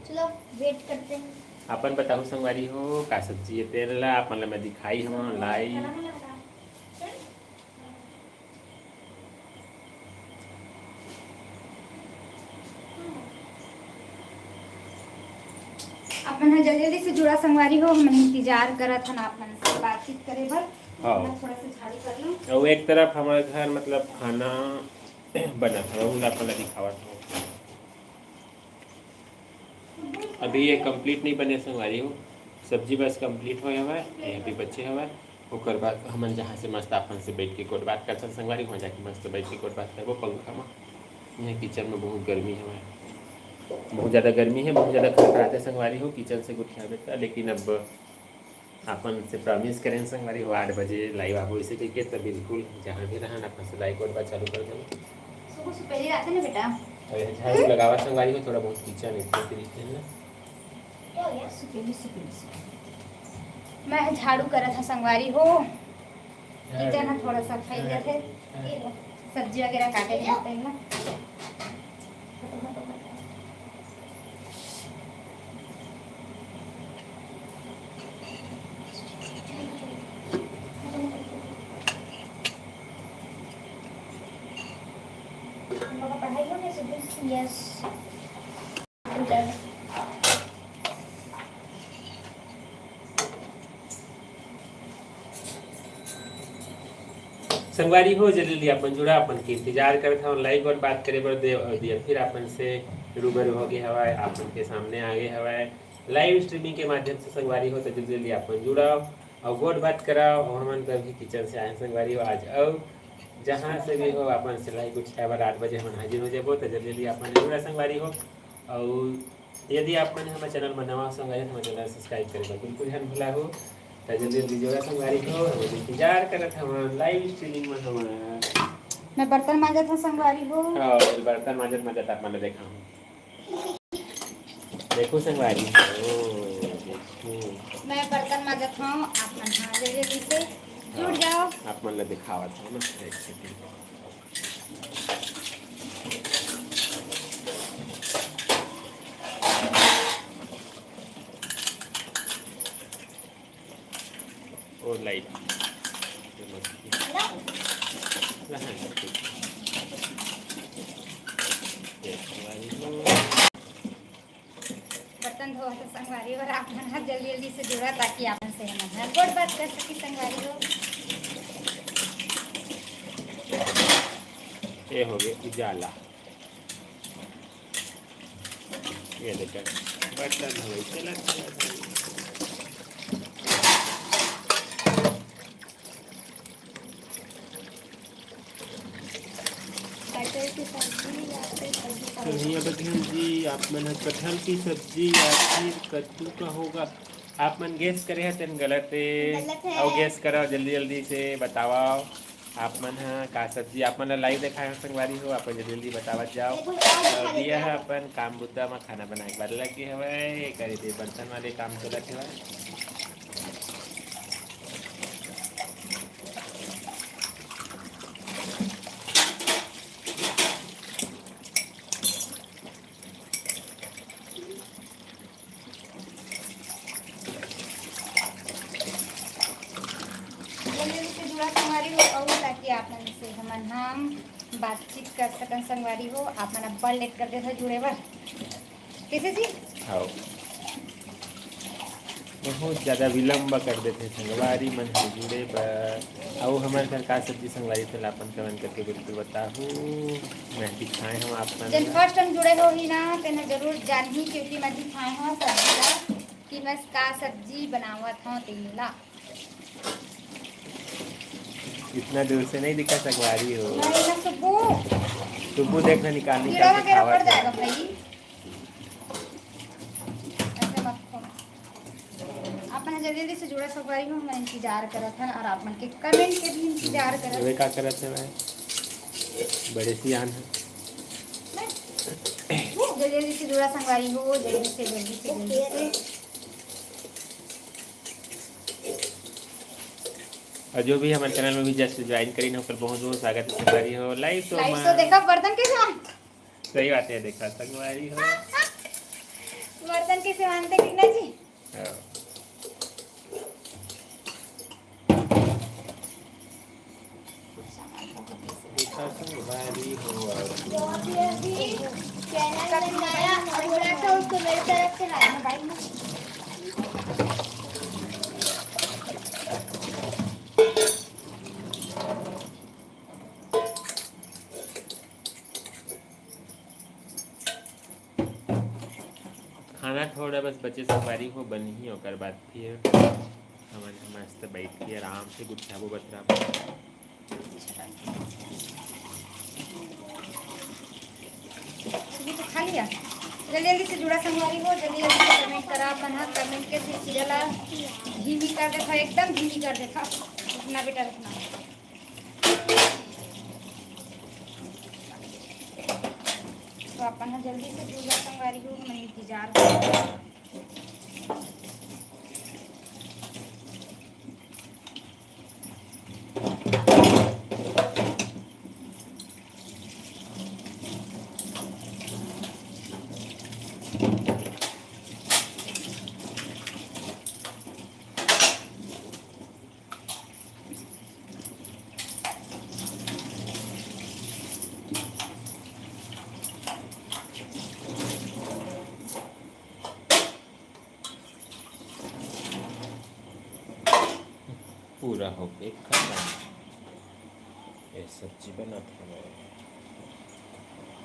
चलो, wait करते हैं। अपन बताहू संगवारी हो, का सब्जी है तेन ला, आप मन ला मैं दिखाई हूँ, लाई। आप मन ह जल्दी जल्दी से जुड़ा संगवारी हो, हमन इंतजार करत हन आप मन से बातचीत करे बर। हाँ। मैं थोड़ा सा झाड़ू कर लूँ। अउ एक तरफ हमारे घर मतलब खाना बनत हवे, उला आप मन ला दिखावत हूँ। अभी ये complete नहीं बने संगवारी हो, सब्जी बस complete होए हवय, ये अभी बचे हवय। ओकर बाद हमन जहाँ से मस्त आप मन से बैठ के गोठ बात करथन संगवारी, वहाँ जाके मस्त बैठ के गोठ बात करबो पंखा में। यहाँ kitchen में बहुत गर्मी हवय, बहुत ज़्यादा गर्मी है, बहुत ज़्यादा खड़खड़ाते संगवारी हो kitchen से गोठियाबे त, लेकिन अब अपन से promise करेन संगवारी हो, आठ बजे live आबो इसे कहिके, त बिल्कुल जहाँ भी रहन अपन से live गोठ बात चालू कर देबो। सुबह से पहले आते ना बेटा। अरे झाड़ू लगावा संगवारी हो, थोड़ा बहुत kitchen एक तरीके ना। मैं झाड़ू करत हँव संगवारी हो, किचन ह थोड़ा सा फैल जाथे, सब्जी वगैरह काटे के होथे ना। संगवारी हो, जल्दी जल्दी अपन जुड़ा, अपन के इंतजार करत हव। लाइव गोठ बात करे बर देव अउ दिया फिर अपन से रूबरू हो गए हवय, अपन के सामने आ गए हवय लाइव स्ट्रीमिंग के माध्यम से। संगवारी हो, तो जल्दी जल्दी अपन जुड़ाव अउ गोठ बात कराव। अउ हमन तो अभी किचन से आए हन संगवारी हो आज, अउ जहाँ से भी हो अपन से लाइव गोठ खाए बर आठ बजे हमन हाजिर हो जाबो। तो जल्दी जल्दी अपन जुड़ा संगवारी हो। अउ यदि आप मन हमर चैनल म नवा हो संगवारी, हमर चैनल सब्सक्राइब करे बर बिल्कुल झन भुला हो। त जल्दी जल्दी जुड़ा संगवारी हो, हमन इंतजार करत हवन लाइव स्ट्रीमिंग म हमर। मैं बर्तन मांजत हव संगवारी हो। हाँ, बर्तन मांजत मांजत आप मन ल देखाहूँ। देखो संगवारी हो, देखो। मैं बर्तन मांजत हव, आप मन हाँ जल्दी जल्दी से जुड़ जाओ। आप मन ल दिखावत हव ना, एक सेकंड। ओ लाइट। बर्तन धोवत हे संगवारी हो, आप मन ह जल्दी जल्दी से जुड़ा, ताकि आप मन से हमन ह गोठ बात कर सकी संगवारी हो। ये हो गए उजाला। ये देखा, बर्तन धोवई चलत हे भाई। कटहल की सब्जी या फिर कद्दू का होगा? कन्हैया बघेल जी, आप मन ह कटहल की सब्जी या फिर कद्दू का होगा, आप मन गेस करे ह तेन गलत हे। गलत हे। अउ गेस करो जल्दी जल्दी से बताओ, आप मन ह का सब्जी, आप मन ल लाइव देखाए हव संगवारी हो, आप मन जल्दी जल्दी बतावत जाओ। देखो, और अउ दिया ह अपन काम बुता म खाना बनाए के बाद लगे हवय, करे दे बर्तन वाले काम चलत हवय। जल्दी से जुड़ा संगवारी हो, अउ ताकि आप मन से हमन हम बातचीत कर सकन संगवारी हो। आप मन अब्बड़ लेट कर देथव जुड़े बर, कैसे जी? हाँ। बहुत ज्यादा विलंब कर देथे संगवारी मन ह जुड़े बर। अउ हमर घर का सब्जी संगवारी, तेला अपन कमेंट करके बिल्कुल बताहू। मैं दिखाए हूँ आप मन जेन ला। फर्स्ट टाइम जुड़े होही ना, तेन जरूर जानही, क्योंकि मैं दिखाए हूँ सब्जी ला कि मैं का सब्जी बनावत हूँ तेन ला। इतना दूर से नहीं दिखा संगवारी हो। नहीं ना सुब्बू। सुब्बू देख ना निकाल कीड़ा निकाल के वगैरह खावत पड़ है। जाएगा भाई। ऐसे मत करो। आप मन जल्दी जल्दी से जुड़ा संगवारी हो, मैं इंतजार करत हन और आप मन के कमेंट के भी इंतजार करत। अबे का करत है भाई? बड़े सियान है। जल्दी जल्दी से जुड़ा संगवारी हो, जल्दी से, जल्दी से, जल्दी से। और जो भी हमारे चैनल में भी जस्ट ज्वाइन करीन हो, ओकर बहुत बहुत स्वागत है संगवारी हो। लाइव शो लाइव में शो देखा, बर्तन कैसे मांज-, सही बात है, देखा संगवारी हो। बर्तन कैसे मांजते कितना जी? हाँ। देखा संगवारी हो। जो भी अभी चैनल में नया और थोड़ा सा उसको मेरी तरफ से लाना भाई। खाना थोड़ा बस बचे संगवारी हो, बनही, ओकर बाद फिर हमन ह मस्त बैठ के आराम से गुठियाबो बतराबो। ये तो खा लिया। जल्दी जल्दी से जुड़ा संगवारी हो, जल्दी जल्दी से कमेंट करा, अपन ह कमेंट के सिलसिला ला धीमी कर देथा, एकदम धीमी कर देथा। रुकना बेटा, रुकना। तो अपन ह जल्दी से जुड़ा संगवारी हो, हमन इंतजार करत हन। पूरा होके खतम। ये सब्जी बनत हवय।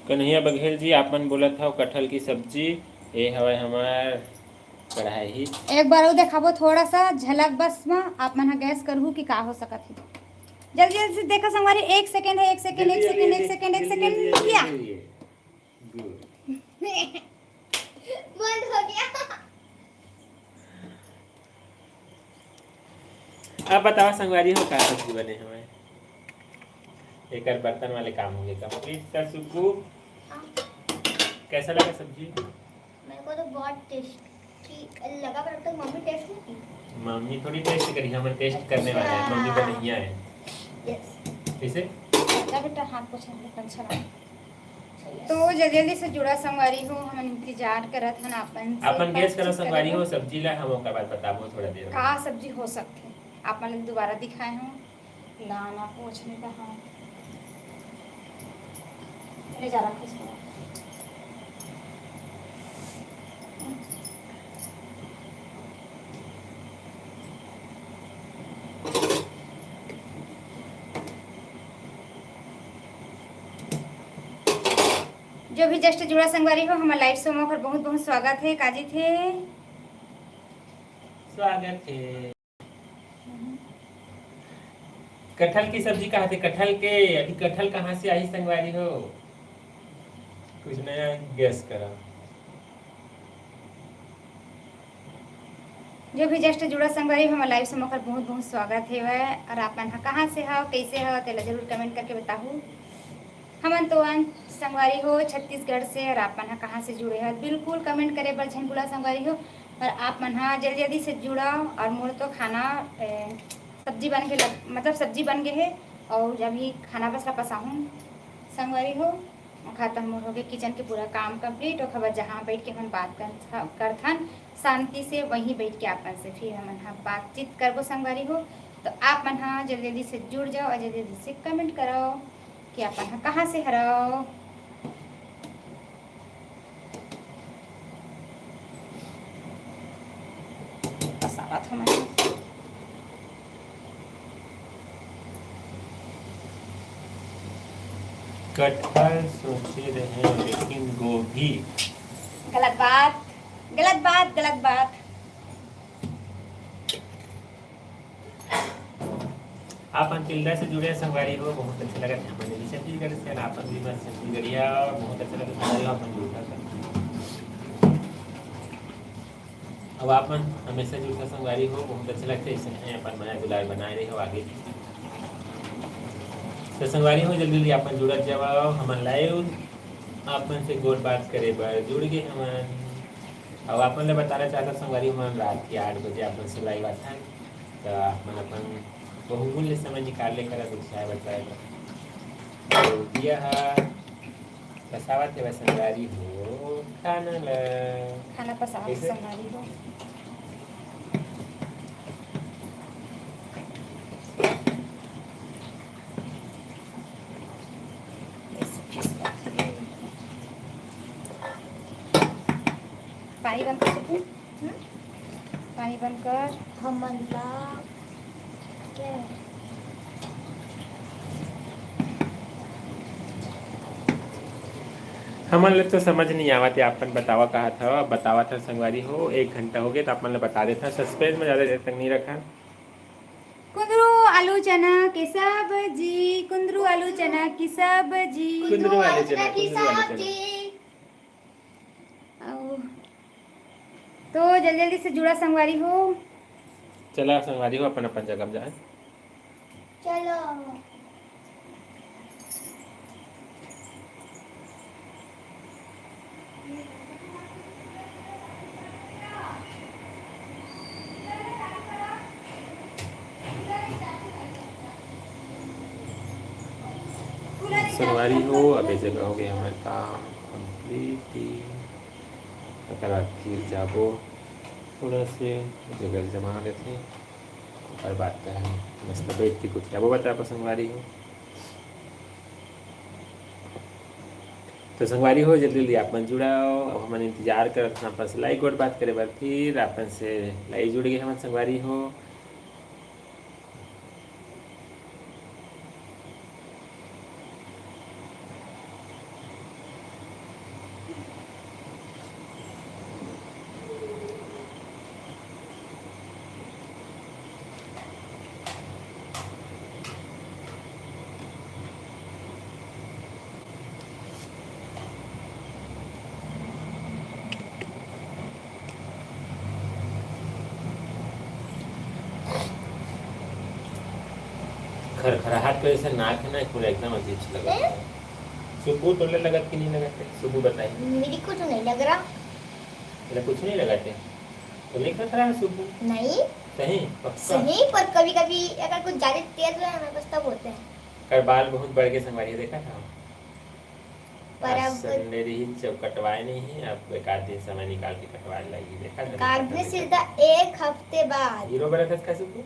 कन्हैया बघेल जी, आप मन बोलत हव कटहल की सब्जी, ये हवय हमार कढ़ाई। एक बार अउ देखाबो थोड़ा सा झलक बस में, आप मन ह guess करहू कि का हो सकत हे। जल्दी जल्दी से देखो संगवारी, एक सेकंड है, एक सेकंड, एक सेकंड, एक सेकंड, एक सेकंड, क्या? Good। बंद हो गया। अब बताओ संगवारी हो का सब्जी बने हवय। एकर बर्तन वाले काम होगे complete। त सुकू, हाँ। कैसा लगा सब्जी? मेरे को तो बहुत टेस्टी लगा, पर अब तक मम्मी टेस्ट नहीं की। मम्मी थोड़ी टेस्ट करी, हम टेस्ट करने वाले हैं, मम्मी अच्छा। बनैया है। Yes। कैसे? अच्छा बेटा, हाथ पोछे, अच्छा लगा। तो जल्दी जल्दी से जुड़ा संगवारी हो, हम इंतजार करत हन आपन से अपन guess करो बातचीत संगवारी करे हो, बर। सब्जी ला हम ओकर बाद बताबो थोड़ा देर में। का सब्जी हो सकथे, आप मन ला दोबारा दिखाए हूँ। ना, ना, कुछ नहीं कहा। ले जा, रख इसको। जो भी just जुड़ा संगवारी हो, हमर live show में ओकर बहुत बहुत स्वागत है। काजी थे? स्वागत है। कटहल की सब्जी कहा थे? कटहल के, अभी कटहल कहाँ से आई संगवारी हो? कुछ नया guess करा। जो भी just जुड़ा संगवारी, हमर live से मोकर बहुत बहुत स्वागत हेवय। और आप मन ह कहाँ से हव, कैसे हव, तेला जरूर comment करके बताहू। हमन तो अन संगवारी हो छत्तीसगढ़ से, और आप मन ह कहाँ से जुड़े हव, बिल्कुल comment करे बर झन भूला संगवारी हो। और आप मन ह जल्दी जल्दी से जुड़व। और मोर तो खाना, ए, सब्जी बन के लग, मतलब सब्जी बन गे हे, और अभी खाना बस ला पसाहूँ संगवारी हो। ओखर त मोर होगे kitchen के पूरा काम complete। ओखर बाद जहाँ बैठ के हमन बात कर, करथन शांति से, वहीं बैठ के आपन से फिर हमन ह बातचीत करबो संगवारी हो। तो आप मन ह जल्दी जल्दी से जुड़ जाओ और जल्दी जल्दी से comment करो कि आप मन ह कहाँ से हरव। पसावत हो मैं। कटहल सोचे रहे, लेकिन गोभी। गलत बात, गलत बात, गलत बात। आप मन तिल्दा से जुड़े संगवारी हो, बहुत अच्छा लगा। हमन भी छत्तीसगढ़ से, आप मन भी मस्त छत्तीसगढ़िया, बहुत अच्छा लगा। आप मन जुड़ना। अब आप मन हमेशा जुड़ता संगवारी हो, बहुत अच्छा लगता है। ऐसे ही अपन मया दुलार बनाए रहे हो आगे। तो संगवारी हो, जल्दी जल्दी आप मन जुड़त जाओ हमन live, आप मन से गोठ बात करे बर जुड़ गे हमन। अब आप मन ले बताना चाहता संगवारी हो, हमन रात के आठ बजे आप मन से live आथन, तो आप मन अपन बहुमूल्य समय निकाल ले करा कुछ चाय बताए बर। तो दिया हा पसावत हे संगवारी हो खाना ला। खाना पसावत कैसे? संगवारी हो। पानी बंद कर सकूं? हम्म? पानी बंद कर। हमन ला हमन ले तो समझ नहीं आवत हे, आपन बतावा कहा था, बतावा था संगवारी हो, एक घंटा हो गया तो आपन ले बता देता, suspense में ज्यादा देर तक नहीं रखा। कुंदरू आलू चना के सब्जी, कुंदरू आलू चना की सब्जी। कुंदरू आलू चना, कुंदरू आलू चना। अउ तो जल्दी जल्दी से जुड़ा संगवारी हो। चला संगवारी हो, अपन अपन जगह में जाए। चलो। संगवारी हो, अब ये जगह हो गया हमारे काम complete। ओकर बाद फिर जाबो थोड़ा से जगह जमा लेते, ओकर बाद तो हम मस्त बैठ के कुछ जाबो बताबो संगवारी हो। तो संगवारी हो, जल्दी जल्दी आप मन जुड़ाओ। अब हमन इंतजार करत हन आप मन से लाइव गोठ बात करे बर, फिर आप मन से लाइव जुड़ गए हमन संगवारी हो। खरखराहट के वजह से नाक है ना, पूरा एकदम अजीब से लगत है। सुबह तोले लगत कि नहीं लगत है? सुबह बताई। मेरे को तो नहीं लग रहा। तेरा कुछ नहीं लगत है? तो नहीं खरखरा है सुबह? नहीं। सही? पक्का? सही, पर कभी-कभी अगर कुछ ज्यादा तेज हो जाए ना, बस तब होता है। कर बाल बहुत बढ़ के संगवारी, देखा था? पर आज अब Sunday रही, जब कटवाए नहीं है, अब एक आध दिन समय निकाल के कटवाए लागी, देखा था? काटने सीधा एक हफ्ते बाद। हीरो बना था इसका सुबह?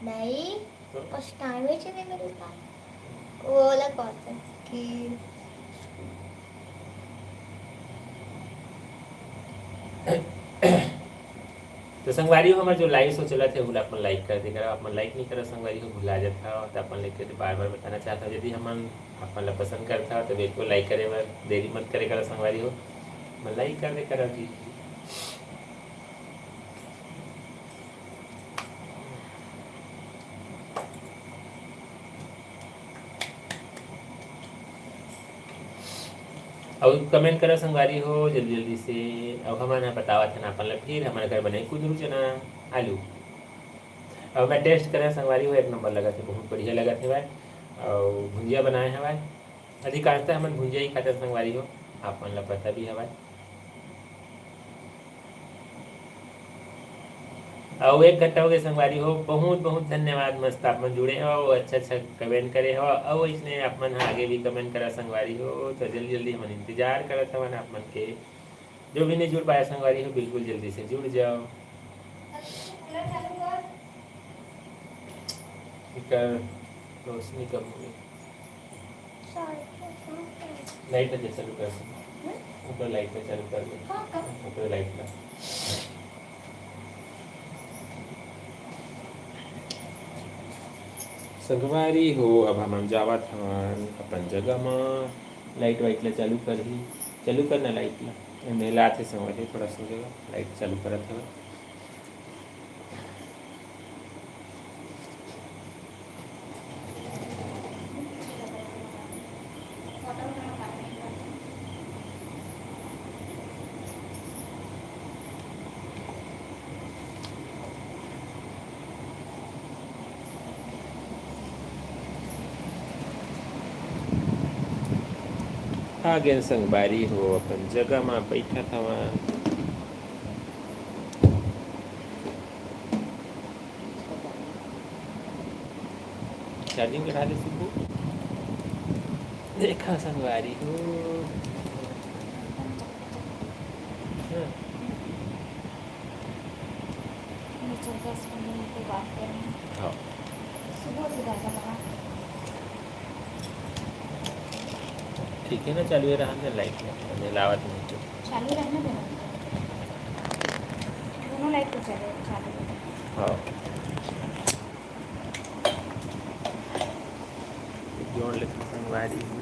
नहीं, तो? पछतावे से नहीं मिलता। वो वाला कौन सा कि तो संगवारी हो, हमर जो लाइव शो चलत हे, ओला अपन लाइक कर दे करा। अपन लाइक नहीं करा संगवारी हो, भुला जात हव, तो अपन लाइक कर दे। बार बार बताना चाहत हव, यदि हमन अपन ला पसंद करत हव, तो बिल्कुल लाइक करे बर देरी मत करे करा संगवारी हो, अपन लाइक कर दे करा जी। अउ comment करा संगवारी हो जल्दी जल्दी से। अउ हमन ह बतावत हन अपन ला, फिर हमर घर बने कुंदरू चना आलू। अउ मैं टेस्ट करा संगवारी हो, एक नंबर लगत हे, बहुत बढ़िया लगत हवय। अउ भुंजिया बनाए हवय, अधिकांशतः हमन भुंजिया ही खाथन संगवारी हो, आप मन ला पता भी हवय। अउ एक घंटा हो गए संगवारी हो, बहुत बहुत धन्यवाद। मस्त आप मन जुड़े हो, अच्छा अच्छा comment करे हो, अउ इसने आप मन ह आगे भी comment करा संगवारी हो। तो जल्दी जल्दी हमन इंतजार करत हवन आप मन के। जो भी नहीं जुड़ पाए संगवारी हो, बिल्कुल जल्दी से जुड़ जाओ। एकर रोशनी कम हो गई। लाइट ला चालू कर दे। ऊपर लाइट ला चालू कर दे। हाँ, कर। ऊपर लाइट ला। संगवारी हो, अब हमन जावत हवन अपन जगह म। लाइट वाइट ला चालू करही, चालू करना लाइट ला। एमे लात हे संगवारी, थोड़ा सा जगह लाइट चालू करत हवन। आ गेन संगवारी हो, अपन जगह मा बैठत हवन। चार्जिंग कटा दे सुबह। देखा संगवारी हो। हाँ। नीचे दस पंद्रह मिनट के बाद करेंगे। हाँ। सुबह से ज़्यादा लगा। ठीक है ना, चालू ही रहने दे लाइट में, हमें लावत नहीं तो। चालू रहने देना। दोनों लाइट तो चले, चालू। हाँ। जोड़ लेते संगवारी हो।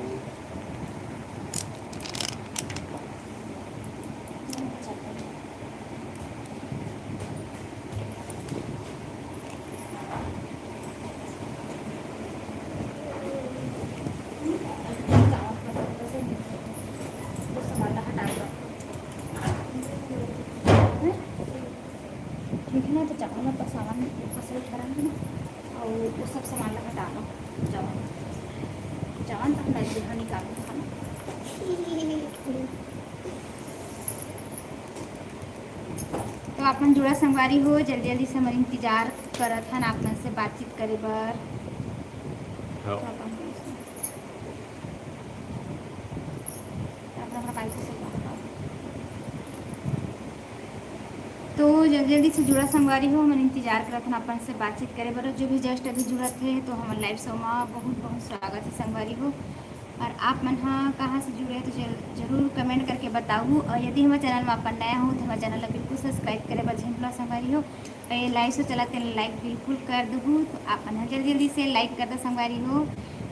ठीक है ना, तो चावल में सामान ऊपर से उठा रहा है ना, और वो सब सामान ला हटा दो। जवान, जवान तो हम डाल दे, हाँ, निकाल दो, है ना? तो आप मन जुड़ा संगवारी हो, जल्दी जल्दी से हमर इंतजार करत हन आप मन से बातचीत करे बर। हाँ। तो अपन तो जल्दी जल्दी से जुड़ा संगवारी हो, हमन इंतजार करत हन अपन से बातचीत करे बर। जो भी just अभी जुड़त हे तो हमर live show मा बहुत बहुत स्वागत हे संगवारी हो। और आप मन हा कहाँ से जुड़े हे तो जल-, जरूर comment करके बताहू। और यदि हमर channel मा अपन नया हो तो हमर channel ला बिल्कुल subscribe करे बर झन भूला संगवारी हो। और ये live show चलत हे, like बिल्कुल कर दहू। तो आप मन हा जल्दी जल्दी से like कर दो संगवारी हो,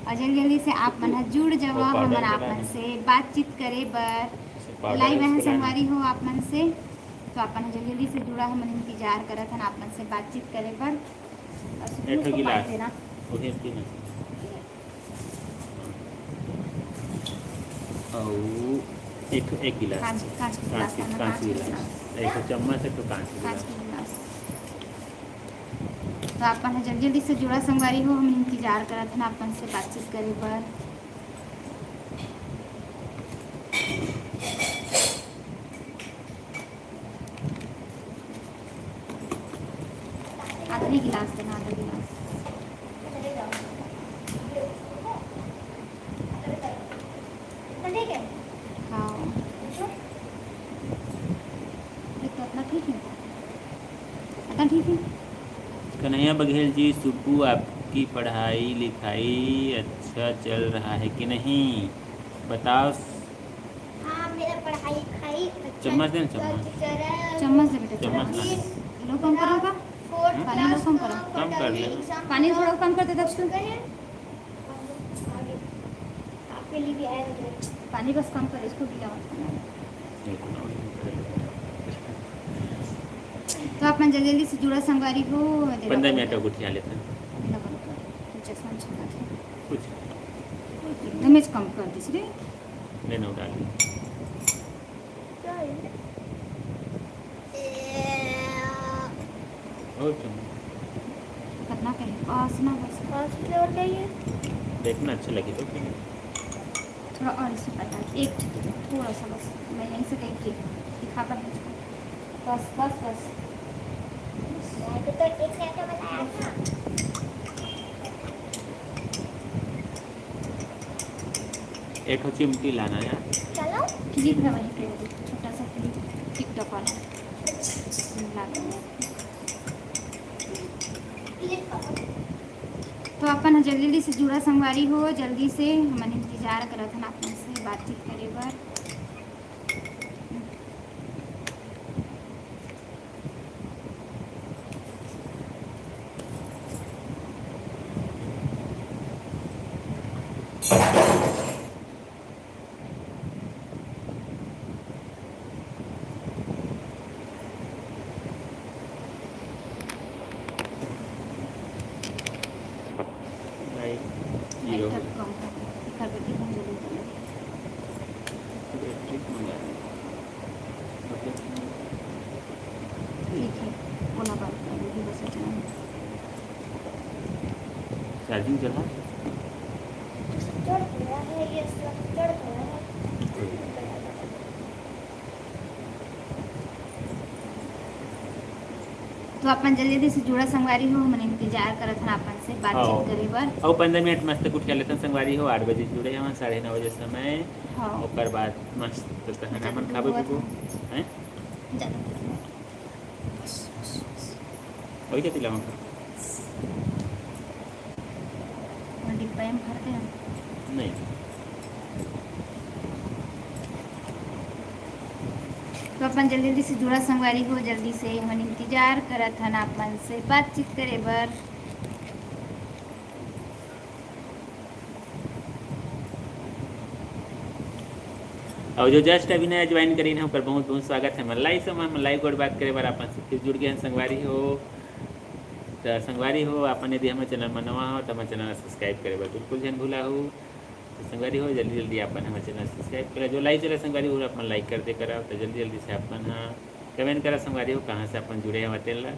और जल्दी जल्दी से आप मन हा जुड़ जावा हमन आप मन से बातचीत करे बर। Live हे संगवारी हो आप मन से, तो अपन जल्दी जल्दी से जुड़ा, हमन इंतजार करत हन आप मन से बातचीत करे बर। और एक ठो गिलास। देना। ओही पीना। अउ एक ठो, एक गिलास। कांच, कांच के गिलास, कांच के, कांच के गिलास। एक ठो चम्मच, एक ठो कांच के गिलास। तो अपन ह जल्दी जल्दी से जुड़ा संगवारी हो, हम इंतजार करत हन अपन से बातचीत करे बर। आधा गिलास देना, आधा गिलास। हाँ। देख तो अपना ठीक है। अपना ठीक है। कन्हैया बघेल जी, सुब्बू, आपकी पढ़ाई लिखाई अच्छा चल रहा है कि नहीं? बताओ। हाँ, मेरा पढ़ाई लिखाई अच्छा चम्मच दे ना, चल चम्मच। चल रहा है। चम्मच दे बेटा, चम्मच चम्मच। ला। लो कम करो का? Fourth पानी लो class कम करो। कम कर ले। Exam पानी थोड़ा कम कर दे दस। पानी बस कम कर, इसको गीला मत करना। तो आप मन जल्दी जल्दी से जुड़ा संगवारी हो। पंद्रह मिनट का गुठिया लेते हैं। चश्मा अच्छा था। कुछ। एकदम कम कर दीजिए। मैंने उठा लिया। और चम्मच। कितना कहे? पाँच ना बस। पाँच फ्लेवर चाहिए। देखना अच्छा लगे तो। थोड़ा और इसमें पता है, एक थोड़ा सा बस। मैं यहीं से कहीं दिखा कर मुझको। बस, बस, बस। मैं तो, तो एक जैसा बनाया था। एक ठो चिमटी लाना यार। चलो। क्लिप है वहीं पे, छोटा सा क्लिप, TikTok वाला। ला दो। तो अपन ह जल्दी जल्दी से जुड़ा संगवारी हो, जल्दी से हमन इंतजार करत हन अपन से बातचीत करे बर। चार्जिंग चला। तो अपन जल्दी जल्दी से जुड़ा संगवारी हो, हमन इंतजार करत हन अपन से बातचीत करे बर। अउ पंद्रह मिनट मस्त गुठिया लेथन संगवारी हो, आठ बजे जुड़े हवन, साढ़े नौ बजे समय। हाँ। ओकर बाद मस्त तहन हमन खाबो पीबो, हैं? ज्यादा वही क्या पिलावा? डिब्बा में भर दे। नहीं। तो अपन जल्दी जल्दी से जुड़ा संगवारी हो, जल्दी से हमन इंतजार करत हन आप मन से बातचीत करे बर। और जो just अभी नया ज्वाइन करीन है, ओकर बहुत बहुत स्वागत है। मन लाइव से मन लाइव गोठ बात करे बर अपन से फिर जुड़ गए हैं संगवारी हो। तो संगवारी हो, अपन यदि हमारे चैनल में नवा हो तो हमारे चैनल सब्सक्राइब करे बर बिल्कुल झन भूला हो। तो संगवारी हो, जल्दी जल्दी अपन हमारे चैनल सब्सक्राइब करा। जो लाइव चला संगवारी हो, अपन लाइक कर दे करा। तो जल्दी जल्दी से अपन हाँ कमेंट करा संगवारी हो, कहाँ से अपन जुड़े हैं तेन ला।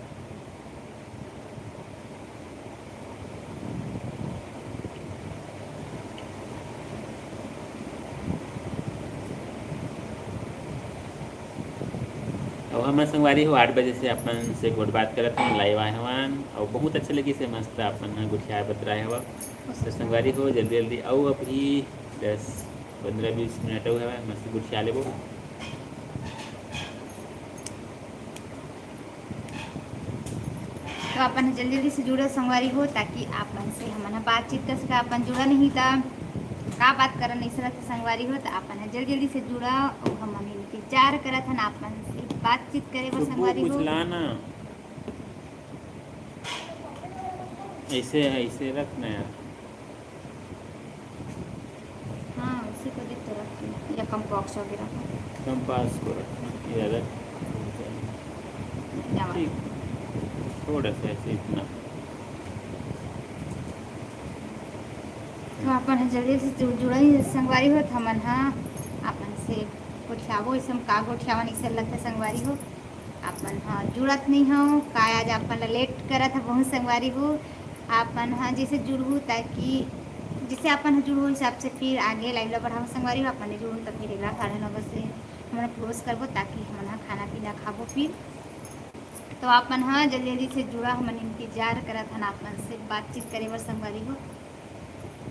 अब हमर संगवारी हो आठ बजे से अपन से गोठ बात करत हन, लाइव आए हवन और बहुत अच्छा लगी से मस्त अपन ह गुठिया बतराए हवा। तो संगवारी हो जल्दी जल्दी अउ अभी दस पंद्रह बीस मिनट अउ हवय, मस्त गुठिया लेबो। तो अपन ह जल्दी जल्दी से जुड़ो संगवारी हो, ताकि आप मन से हमन ह बातचीत कर सका। अपन जुड़ा नहीं त का बात करन, ऐसे रहिथे संगवारी हो। तो अपन ह जल्दी जल्दी से जुड़ा अउ हमन इंतजार करत हन आप मन से बातचीत करे बर सुब्बू, संगवारी कुछ हो। ला ना। ऐसे, ऐसे रख ना यार। हाँ, उसी को देख तो रख दे, या कंपास वगैरह को। कंपास को रखना, ये रख। या ठीक, थोड़ा सा ऐसे इतना। तो अपन ह जल्दी से जुड़, जुड़ई संगवारी हो, त हमन ह अपन से गोठियाबो, इसे हम का गोठियावन, इसे लगथे संगवारी हो। आप मन ह जुड़त नहीं हो, काय आज आप मन ला लेट करत ह बहुत संगवारी हो। आप मन ह जैसे जुड़हू, ताकि जैसे आप मन ह जुड़हू, हिसाब से फिर आगे लाइव ला बढ़ाबो संगवारी हो। आप मन नहीं जुड़हू त फिर एला साढ़े नौ बजे हमन क्लोज करबो, ताकि हमन ह खाना पीना खाबो फिर। तो आप मन ह जल्दी जल्दी से जुड़ा, हमन इंतजार करत हन आप मन से बातचीत करे बर संगवारी हो।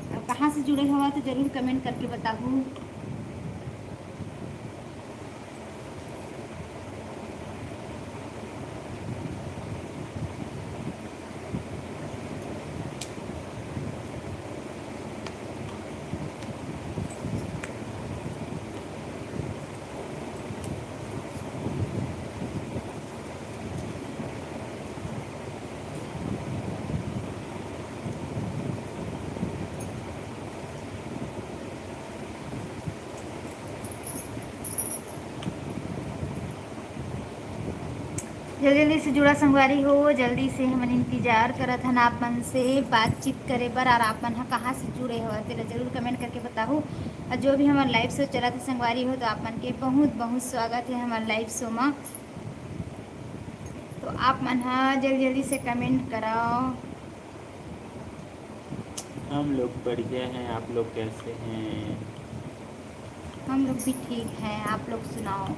अउ कहाँ से जुड़े हवा तो जरूर कमेंट करके बताहू। जल्दी जल्दी से जुड़ा संगवारी हो, जल्दी से हमन इंतजार करत हन आप मन से बातचीत करे बर। और आप मन ह कहाँ से जुड़े हो, तेला जरूर कमेंट करके बताहू। और जो भी हमर लाइव शो चलत हे संगवारी हो, तो आप मन के बहुत बहुत स्वागत है हमर लाइव शो मा। तो आप मन ह जल्दी जल्दी से कमेंट कराओ। हम लोग बढ़िया हैं, आप लोग कैसे हैं? हम लोग भी ठीक हैं, आप लोग सुनाओ।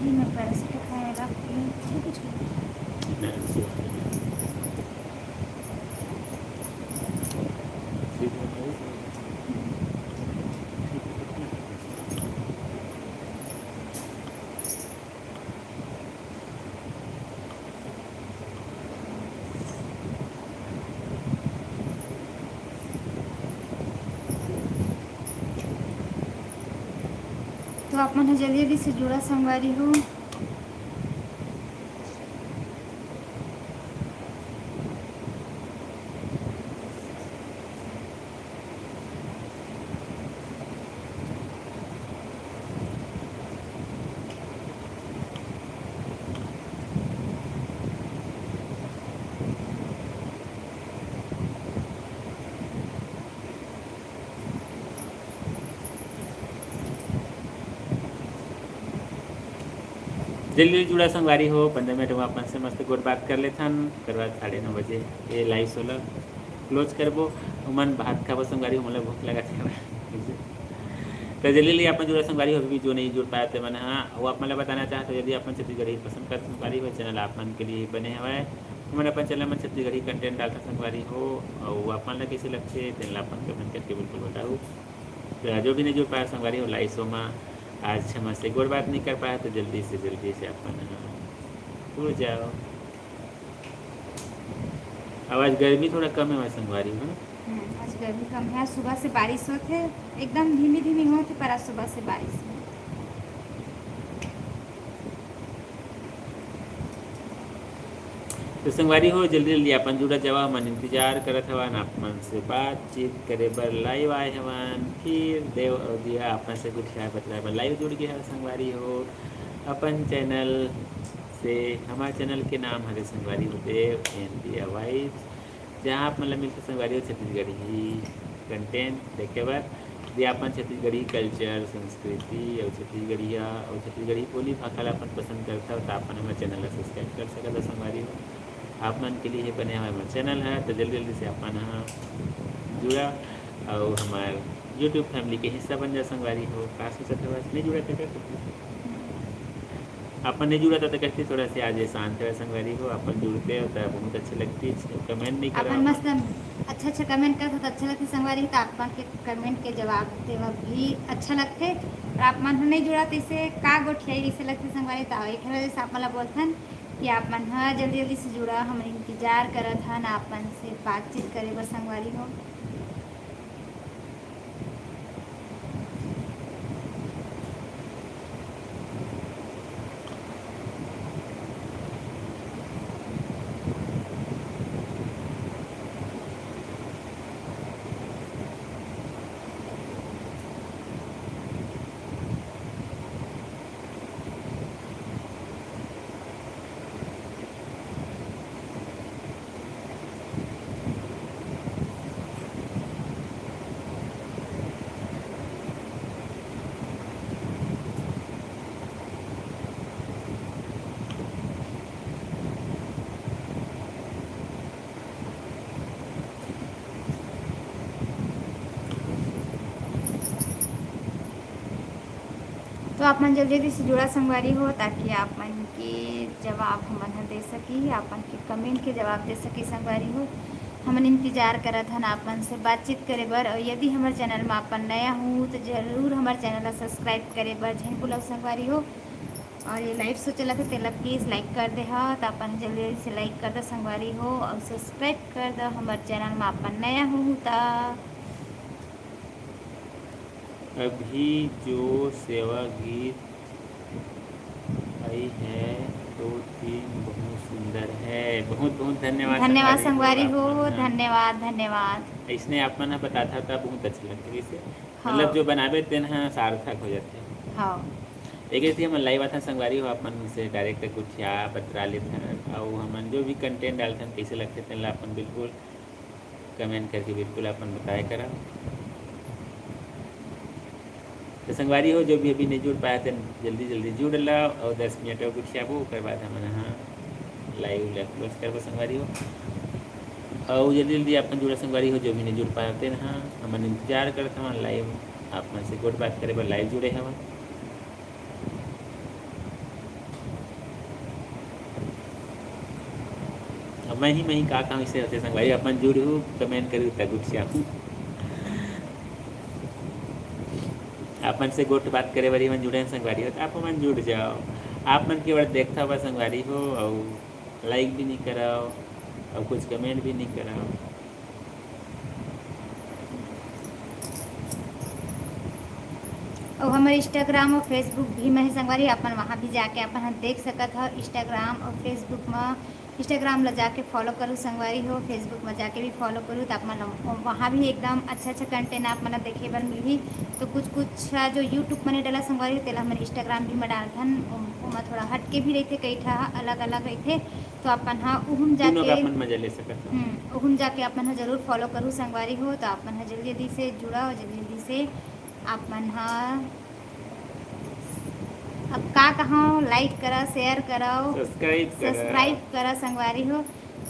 ये मैं पैरासिटामोल रख दी, ये कुछ नहीं। तो आप मन ह जल्दी जल्दी से जुड़ा संगवारी हो। जल्दी जुड़ा संगवारी हो, पंद्रह मिनट में अपन से मस्त गोठ बात कर लेथन। ओकर बाद साढ़े नौ बजे ये लाइव शो ला क्लोज करबो। ओमन भात खाबो संगवारी हो, मोला भूख लगत हे। तो जल्दी जल्दी अपन जुड़ा संगवारी हो, अभी भी जो नहीं जुड़ पाया ते मन हा, वो आप मन ला बताना चाहत हो, यदि अपन छत्तीसगढ़ी पसंद करत संगवारी हो, चैनल आप मन के लिए बने हवय। हमन अपन चैनल में छत्तीसगढ़ी कंटेंट डालथन संगवारी हो, अउ आप मन ला कइसे लगथे, तेन ला अपन कमेंट करके बिल्कुल बताओ। तो जो भी नहीं जुड़ पाया संगवारी हो, लाइव शो में आज क्षमा से गोठ बात नहीं कर पाया, तो जल्दी से जल्दी से अपन जुड़ जाओ। अब आज गर्मी थोड़ा कम है हमारे संगवारी हो ना। हम्म, आज गर्मी कम है, आज सुबह से बारिश होत है, एकदम धीमी धीमी होत है, पर आज सुबह से बारिश है। तो संगवारी हो, जल्दी जल्दी अपन जुड़ा जावा, हमन इंतजार करत हवन आप मन से बातचीत करे बर। लाइव आए हवन, फिर देव अउ दिया अपन से गोठियाए बतलाए बर लाइव जुड़ गए हवे संगवारी हो। अपन चैनल से, हमारे चैनल के नाम हरे संगवारी हो देव एंड दिया वाइब्स, जहाँ आप मन ला मिलथे संगवारी हो छत्तीसगढ़ी content देखे बर। यदि आप मन छत्तीसगढ़ी culture, संस्कृति अउ छत्तीसगढ़िया अउ छत्तीसगढ़ी बोली भाखा ला अपन पसंद करथव, त आप मन हमर channel ला subscribe कर सकत हव संगवारी हो। आप मन के लिए बने हवय हमर channel ह, त जल्दी जल्दी से आप मन ह जुड़ा अउ हमर YouTube family के हिस्सा बन जा संगवारी हो। का सोचत हवस, नहीं जुड़ा त कर सकत हस। अपन नहीं जुड़ा था तो कहती थोड़ा से आज ये शांत है संगवारी हो, अपन जुड़ते हो तो बहुत अच्छे लगती है, comment नहीं करा अपन अपन। मस्त अच्छा अच्छा comment करत हो तो अच्छा लगथे संगवारी, तो अपन के comment के जवाब देवा भी अच्छा लगथे। और आप मन ह नहीं जुड़ा तो इसे का गोठियाई इसे लगथे संगवारी, तो एक वजह से आप मन ला बोलथन कि आप मन ह जल्दी जल्दी से जुड़ा, हम इंतजार करत हन आप मन से बातचीत करे बर संगवारी हो। तो आप मन जल्दी जल्दी से जुड़ा संगवारी हो, ताकि आप मन के जवाब हमन ह दे सकी, आप मन के comment के जवाब दे सकी संगवारी हो। हमन इंतजार करत हन आप मन से बातचीत करे बर। और यदि हमर channel म आप मन नया हो तो जरूर हमर channel ला subscribe करे बर झन भूलव संगवारी हो। और ये live show चलत हे तेला please like कर दे हा, त आप मन जल्दी जल्दी से like कर दो संगवारी हो और subscribe कर दो हमर channel म आप मन नया हो त। अभी जो सेवा गीत आई है दो तीन बहुत सुंदर है। बहुत बहुत धन्यवाद धन्यवाद संगवारी संगवारी हो, हो, आप मन ह। धन्यवाद धन्यवाद। इसने आप मन ह बताथा त बहुत अच्छा लगथे, जैसे हाँ। मतलब जो बनाबे तेन ह सार्थक हो जाथे। हाँ। एक ऐसे हमन live आथन संगवारी हो, आप मन से direct गोठिया बतरा लेथन, अउ हमन जो भी content डालथन कैसे लगथे तेन ला अपन बिल्कुल comment करके बिल्कुल अपन बताए करा। तो संगवारी हो, जो भी अभी नहीं जुड़ पाया तेन जल्दी जल्दी जुड़ ला, और दस मिनट और गोठियाबो, ओकर बाद हमन ह live ला close करबो संगवारी हो। अउ जल्दी जल्दी आप मन जुड़ा संगवारी हो, जो भी नहीं जुड़ पाए तेन ह, हमन इंतजार करत हवन live, आप मन से गोठ बात करे बर live जुड़े हवन। अब मैं ही, मैं ही का काम इसे होथे संगवारी, आप मन जुड़हू, comment करहू, त गुट जाहू। आप मन से गोठ बात करे बर ही मन जुड़े हैं संगवारी हो, त आप मन जुड़ जाओ। आप मन केवल देखता हुआ संगवारी हो, अउ like भी नहीं कराओ, अउ कुछ comment भी नहीं कराओ। अउ हमर Instagram अउ Facebook भी म हे संगवारी, अपन वहाँ भी जाके अपन ह देख सकत हव। Instagram अउ Facebook म, Instagram ला जाके follow करू संगवारी हो, Facebook म जाके भी follow करू, त आप मन वहाँ भी एकदम अच्छा-अच्छा content आप मन ला देखे बर मिलही। तो कुछ-कुछ जो YouTube म नइ डला संगवारी हो, तेला हमन Instagram भी म डालथन, ओम-, ओमा थोड़ा हट के भी रहिथे, कई ठा अलग-अलग रहिथे। तो अपन ह उहुम दूनों जाके का अपन मजा ले सकत हव। हम्म, उहुम जाके अपन ह जरूर follow करू संगवारी हो। तो अपन ह जल्दी-जल्दी से जुड़व, जल्दी-जल्दी से अपन ह अब का कहव, like करा, share करव, subscribe करा। Subscribe करा संगवारी हो।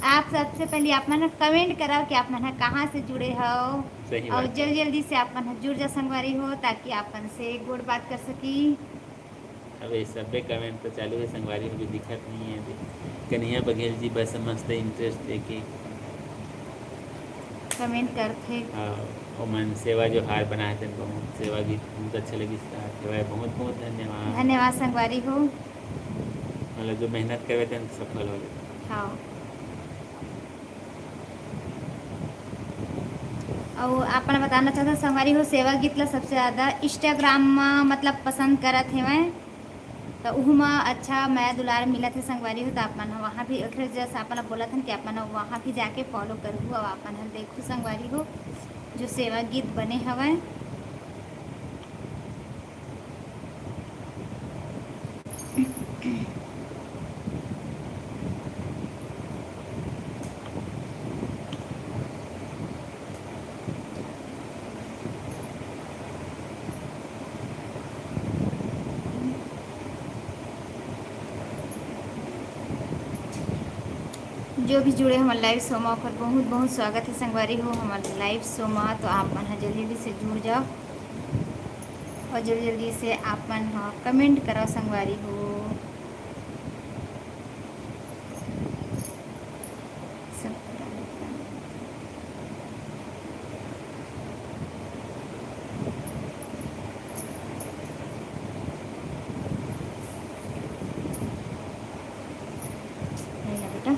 आप सबसे पहले आप मन ह comment करव कि आप मन ह कहाँ से जुड़े हव। सही अउ बात है। जल्दी-जल्दी से आप मन ह जुड़ जा संगवारी हो, ताकि आप मन से गोठ बात कर सकी। अबे, सबे comment तो चालू हे संगवारी, अभी दिखत नहीं है अभी। कन्हैया बघेल जी बस मस्त interest लेके comment करथे। हाँ, ओमन सेवा जोहार बनाए तेन बहुत, सेवा गीत बहुत अच्छा लगिस। बहुत बहुत धन्यवाद। धन्यवाद संगवारी हो। मतलब जो मेहनत करबे तेन सफल हो जाथे। हाँ। अउ आप मन बताना चाहत हव संगवारी हो, सेवा गीत ला सबसे ज्यादा Instagram म मतलब पसंद करत हेवय, त उहू म अच्छा मया दुलार मिलत हे संगवारी हो। त आप मन ह वहाँ भी ओखरे जस आप मन ला बोलत हन कि आप मन ह वहाँ भी जाके follow करहू अउ आप मन ह देखहू संगवारी हो, जो सेवा गीत बने हवय। जो भी जुड़े हमर live show म, ओकर बहुत बहुत स्वागत हे संगवारी हो हमर live show म। तो आप मन ह जल्दी जल्दी से जुड़ जाओ और जल्दी जल्दी से आप मन ह comment करो संगवारी हो। नहीं ना बेटा।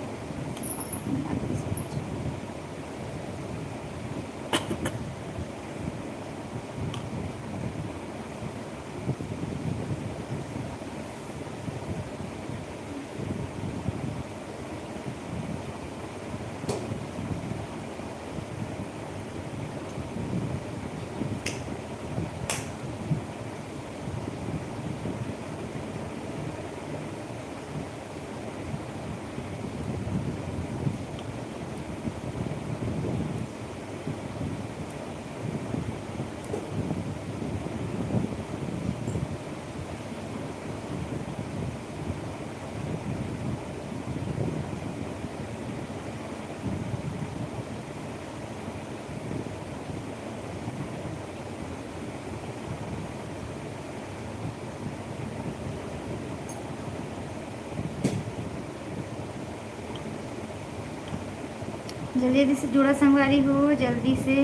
जल्दी जल्दी से जुड़ा संगवारी हो, जल्दी से।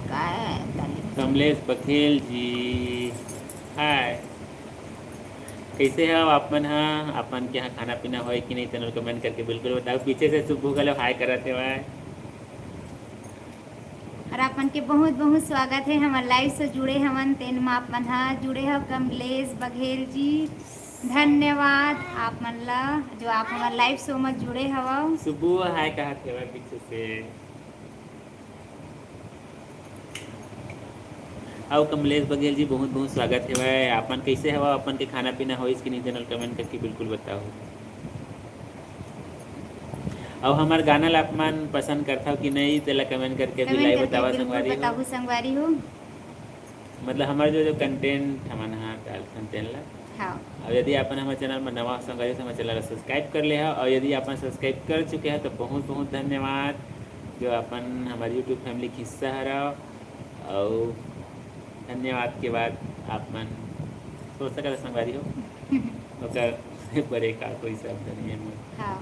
काय ताली? कमलेश बघेल जी, हाय। कैसे हो आप मन ह? आप मन के यहाँ खाना पीना होय कि नहीं, तेन ल comment करके बिल्कुल बताओ। पीछे से सुब्बू घलो हाय करत हे भाई। और आप मन के बहुत बहुत स्वागत हे हमर live से जुड़े हवन, तेन म आप मन ह जुड़े हो कमलेश बघेल जी। धन्यवाद आप मन ला जो आप हमर live show म जुड़े हवव। सुब्बू हाय कहत हे भाई पीछे से। अउ कमलेश बघेल जी, बहुत बहुत स्वागत हेवय। आप मन कैसे हवव? आप मन के खाना पीना होइस कि नहीं, तेन ल comment करके बिल्कुल बताओ। अउ हमर गाना ला आप मन पसंद करथव कि नहीं, तेला comment करके भी comment लाइव करके बतावा बिल्कुल संगवारी हो। बताहू संगवारी हो। मतलब हमर जो जो content हमन हा डालथन तेन ला। हाँ। अउ यदि आप मन हमर channel में नवा हो संगवारी हो, तो हमर channel ला subscribe कर ले हव, अउ यदि आप मन subscribe कर चुके हव तो बहुत बहुत धन्यवाद, जो आप मन हमर YouTube family के हिस्सा हरव। अउ धन्यवाद के बाद आप मन सोच सकत हव संगवारी हो, ओकर बड़े का कोई शब्द नहीं है मोर। हाँ।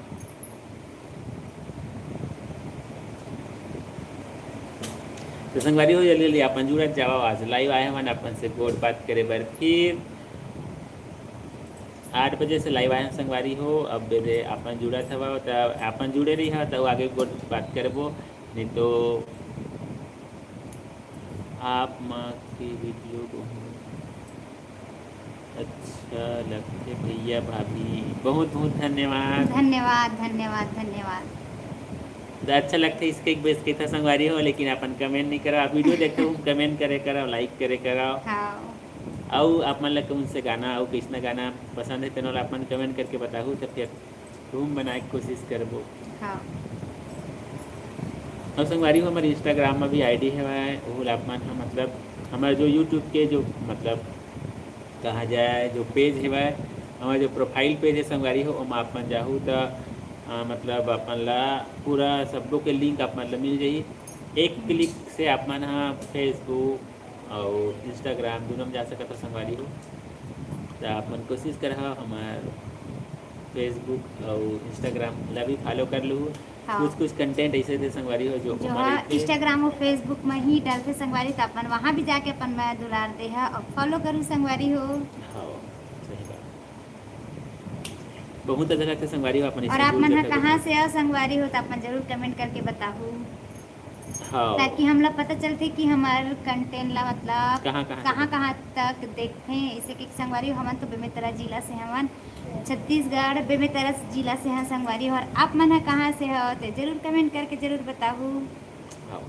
तो संगवारी हो, जल्दी जल्दी आप मन जुड़त जावा। आज live आए हमन आप मन से गोठ बात करे बर, फिर आठ बजे से live आए हन संगवारी हो। अब यदि आप मन जुड़त हवा तो आप मन जुड़े रही, तो आगे गोठ बात करबो, नहीं तो आप माँ के video बहुत अच्छा लगथे भैया भाभी, बहुत बहुत धन्यवाद। धन्यवाद, धन्यवाद, धन्यवाद। तो अच्छा लगथे इसके एक बेस कथा संगवारी हो, लेकिन अपन comment नहीं करा। आप video देखते हो, comment करे करा, like करे करा। हाँ। अउ आप मन ला कौन से गाना अउ कैसना गाना पसंद है, तेनो ला आप मन comment करके बताहू, तो फिर धूम बनाए के कोशिश करबो। हाँ। अउ संगवारी हो, हमर Instagram में भी ID हवय, ओहू ला आप मन ह, मतलब, हमर जो YouTube के जो, मतलब, कहा जाए, जो page हवय, हमर जो profile page है संगवारी हो, ओमा आप मन जाहू त, अ, मतलब, अपन ला पूरा सब्बो के link आप मन ला मिल जाही। एक click से आप मन ह Facebook अउ Instagram दूनों में जा सकत हो संगवारी हो। त आप मन कोशिश करहा हमर Facebook अउ Instagram ला भी follow कर लू। हाँ। कुछ कुछ content ऐसे थे संगवारी हो जो जो ओमा हाँ, रहिथे। Instagram अउ Facebook में ही डलथे संगवारी, त अपन वहाँ भी जाके अपन मैं दुलार दे हा अउ follow करू संगवारी हो। हाँ, सही बात। बहुत अच्छा लगथे संगवारी हो अपन और ऐसे आप जुड़ मन ह जाथे कहाँ तो। से हो संगवारी हो, त अपन जरूर comment करके बताहू। हाँ। ताकि हमला पता चलथे कि हमर content ला, मतलब, कहाँ, कहाँ कहाँ, तक कहाँ तक देखथे। इसे कि संगवारी हो, हमन तो बेमेतरा जिला से हवन, छत्तीसगढ़ बेमेतरा जिला से हन संगवारी हो। और आप मन ह कहाँ से हो, ते जरूर comment करके जरूर बताहू। हाँ।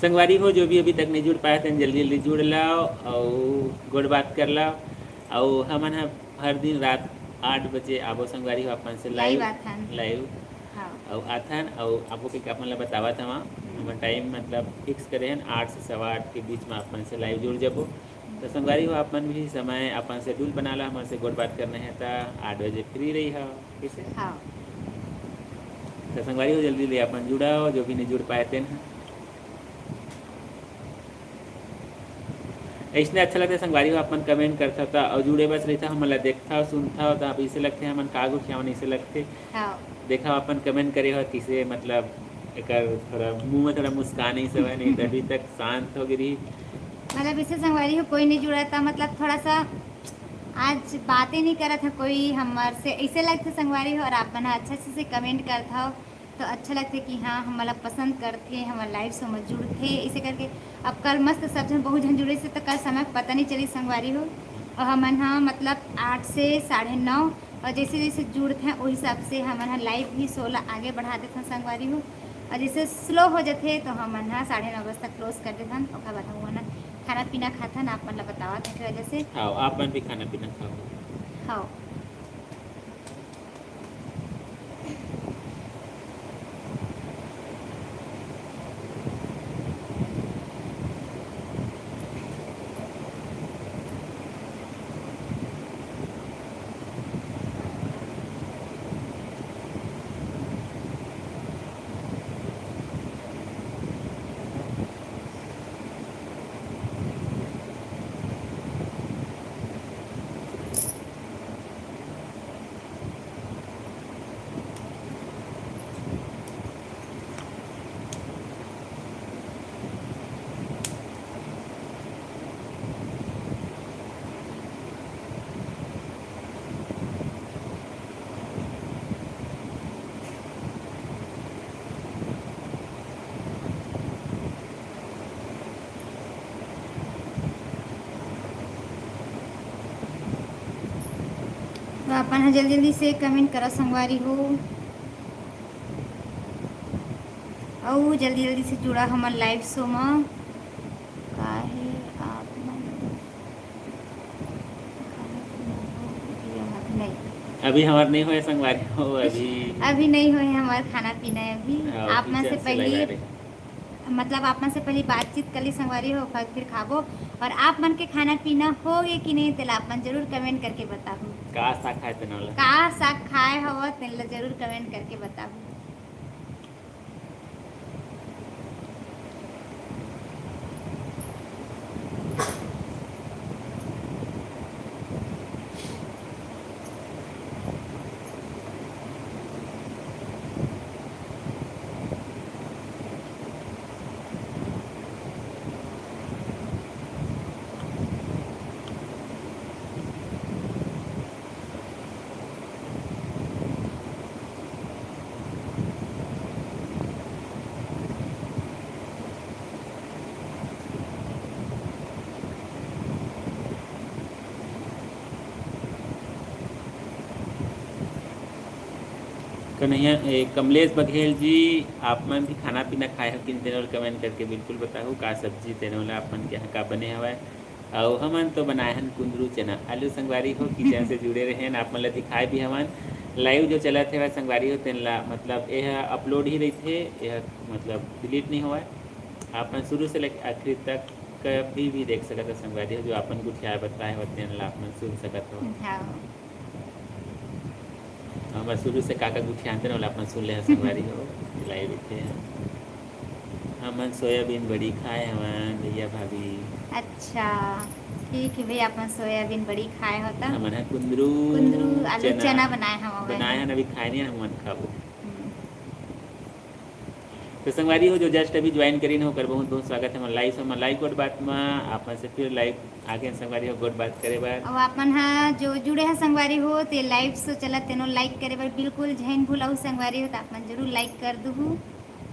संगवारी हो, जो भी अभी तक नहीं जुड़ पाए, तेन जल्दी जल्दी जुड़ लाओ अउ गोठ बात कर लाओ। अउ हमन ह हर दिन रात आठ बजे आबो संगवारी हो, अपन से live live। आथन। Live। हाँ। अउ आथन, अउ आपको के अपन ला बतावत हवा, हम्म। हमर time मतलब fix करे हन, आठ से सवा आठ के बीच में अपन से live जुड़ जाबो। हम्म। तो संगवारी हो, आप मन भी समय अपन schedule बना ला, हमन से गोठ बात करना हे त आठ बजे free रही हो, कैसे? हाँ। तो संगवारी हो, जल्दी ले अपन जुड़ाओ, जो भी नहीं जुड़ पाए तेन ह। ऐसने अच्छा लगता है संगवारी हो, अपन comment करता था और जुड़े बस रहता, हमन ला देखता, सुनता, तो आप इसे लगते हैं, हमन का गोठियावन इसे लगते। हाँ। देखा, अपन comment करे हो, किसे मतलब एकर थोड़ा मुंह में थोड़ा मुस्कान ही सब है, नहीं तो अभी तक शांत हो गई रही। मतलब, इसे संगवारी हो, कोई नहीं जुड़ा था, मतलब, थोड़ा सा आज बातें नहीं करत है कोई हमार से, ऐसे लगते संगवारी हो, और आप मन अच्छा से, से comment करत हो, तो अच्छा लगते कि हाँ, हमला पसंद करते, हमारे live show में जुड़ते, इसे करके अब कल मस्त सब जन, बहुत जन जुड़े से, तो कल समय पता नहीं चली संगवारी हो। और हमन हाँ, मतलब, आठ से साढ़े नौ, और जैसे जैसे जुड़ते हैं, वही हिसाब से हमन हाँ live भी show ला आगे बढ़ा देते हैं संगवारी हो। और जैसे slow हो जाते, तो हमन हाँ साढ़े नौ बजे तक close कर देते हैं। ओकर बाद हम ना खाना पीना खाथन, आप मन ला बतावत हैं, फिर वजह से। हाँ, आप मन भी खाना पीना खाओ। हाँ। तो अपन ह जल्दी जल्दी से comment करा संगवारी हो, अउ जल्दी जल्दी से जुड़ा हमर live show म। काहे आप मन नहीं। अभी हमार नहीं होए संगवारी हो, अभी अभी नहीं होए हमार खाना पीना है अभी। हाँ, आप मन से पहली, मतलब आप मन से पहली बातचीत कर ली संगवारी हो, ओकर फिर खाबो। और आप मन के खाना पीना हो गे कि नहीं, तेला आप मन जरूर comment करके बताहू। का साग खाए तेन वाला? का साग खाए हव, तेन ला जरूर comment करके बताहू। कन्हैया, ए, कमलेश बघेल जी, आप मन भी खाना पीना खाए हो कि नहीं, तेन ल comment करके बिल्कुल बताहू। का सब्जी तेन वाला आप मन के यहाँ का बने हवय? अउ हमन तो बनाए हन कुंदरू चना आलू संगवारी हो, kitchen से जुड़े रहेन, आप मन ल दिखाए भी हवन। Live जो चलत हे संगवारी हो, तेन ला मतलब एह upload ही रहिथे, एह मतलब delete नहीं होवय। आप मन शुरू से लेके आखिरी तक कभी भी देख सकत हो संगवारी हो, जो अपन गुठियाए बताए हो, तेन ला आप मन सुन सकत हो। हाँ। हमर शुरू से का का गुठियान तेन वाला अपन सुन ले हस संगवारी हो, live इथे। हमन सोयाबीन बड़ी खाए हवन भैया भाभी। अच्छा, ठीक है भैया, अपन सोयाबीन बड़ी खाए हो त। हमन ह कुंदरू, कुंदरू आलू चना चना बनाए हवन। बनाए हन, अभी खाए नहीं, हमन खाबो। हम्म। तो संगवारी हो, जो just अभी join करिन हो, ओकर बहुत बहुत स्वागत है हमर live show म। Live गोठ बात म आप मन से फिर live आगे संगवारी हो गोठ बात करे बर। अउ आप मन ह जो जुड़े ह संगवारी हो, ते live show चलत तेनो like करे बर बिल्कुल झन भूलहू संगवारी हो, त आप मन जरूर like कर दुहू।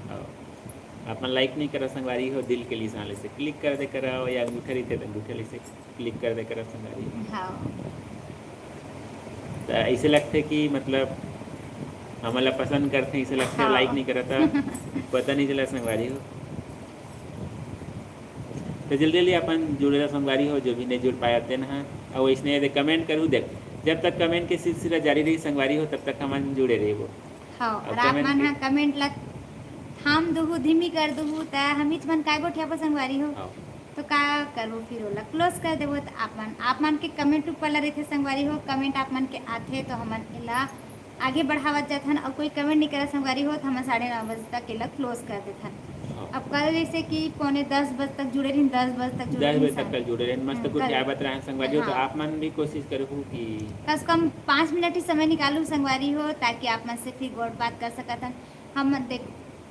अउ आप मन like नहीं करा संगवारी हो, दिल के निशान ले से click कर दे करा, या अंगूठा रहिथे त अंगूठा ले से click कर दे करा संगवारी हो। हाँ। त ऐसे लगथे कि मतलब हमन ला पसंद करथे, ऐसे लगथे, हाँ। Like नहीं करत, पता नहीं चला संगवारी हो। तो जल्दी जल्दी अपन जुड़े रहा संगवारी हो, जो भी नहीं जुड़ पाया तेन ह। अउ ऐसने यदि comment करू, देख, जब तक comment के सिलसिला जारी रही संगवारी हो, तब तक हमन जुड़े रहिबो। हाँ, अउ और आप comment मन के ह comment ला थाम दुहू, धीमी कर दुहू, त हमीच मन काय गोठियाबो संगवारी हो। हाँ। तो का करबो, फिर ओला क्लोज कर देबो। तो आप मन, आप मन के कमेंट ऊपर ला रहिथे संगवारी हो, कमेंट आप मन के आथे तो हमन एला आगे बढ़ावत जाथन। अउ कोई कमेंट नहीं करा संगवारी हो, तो हमन साढ़े नौ बजे तक एला क्लोज कर देथन। हाँ। अब कल जैसे कि पौने दस बजे तक जुड़े रहिन, दस बजे तक जुड़े दस रहिन, बजे तक शाम कल जुड़े रहिन, मस्त हम्म, कुछ कल। आया बत रहे हैं संगवारी हो, तो हाँ। आप मन भी कोशिश करहू कि कम से कम पाँच मिनट ही समय निकालू संगवारी हो, ताकि आप मन से फिर गोठ बात कर सकत हन। हम देख,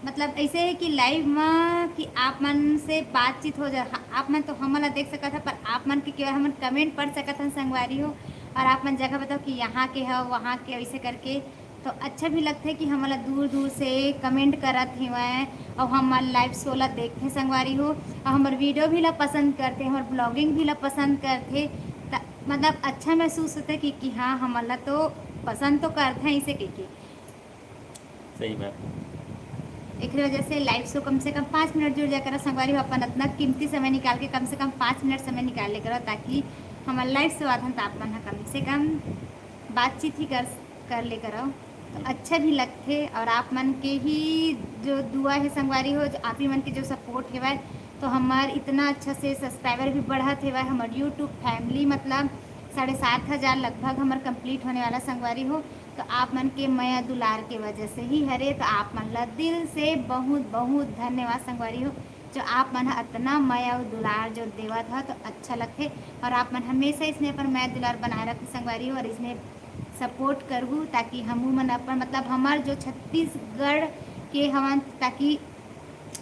मतलब ऐसे है कि लाइव में कि आप मन से बातचीत हो जा, आप मन तो हमन ला देख सकत ह, पर आप मन के केवल हमन कमेंट पढ़ सकत हन संगवारी हो। और आप मन जगह बताओ कि यहाँ के हो, वहाँ के, ऐसे करके तो अच्छा भी लगथे कि हमन ला दूर दूर से कमेंट करत हेवय, और हमर लाइव शो ला देखथे संगवारी हो, और हमर वीडियो भी ला पसंद करथे, हमर ब्लॉगिंग भी ला पसंद करथे। त मतलब अच्छा महसूस होथे कि, कि हाँ, हमन ला तो पसंद तो करथे, ऐसे कहिके। सही बात। एकरे वजह से लाइव शो कम से कम पाँच मिनट जुड़ जाए करा संगवारी हो, अपन इतना कीमती समय निकाल के, कम से कम पाँच मिनट समय निकाल ले करो, ताकि हमर लाइव शो आथन त आप मन ह कम से कम बातचीत ही कर, कर ले करो, तो अच्छा भी लगथे। और आप मन के ही जो दुआ है संगवारी हो, जो आप ही मन के जो सपोर्ट हेवय, तो हमर इतना अच्छा से सब्सक्राइबर भी बढ़त हेवय, हमर यूट्यूब फैमिली मतलब साढ़े सात हज़ार लगभग हमर कंप्लीट होने वाला संगवारी हो। तो आप मन के मया दुलार के वजह से ही हरे। तो आप मन ला दिल से बहुत बहुत धन्यवाद संगवारी हो, जो आप मन ह अतना मया अउ दुलार जो देवत ह, तो अच्छा लगथे। और आप मन हमेशा इसने अपन मया दुलार बनाए रखू संगवारी हो, और इसने सपोर्ट करहू, ताकि हमू मन अपन, मतलब हमार जो छत्तीसगढ़ के हवन, ताकि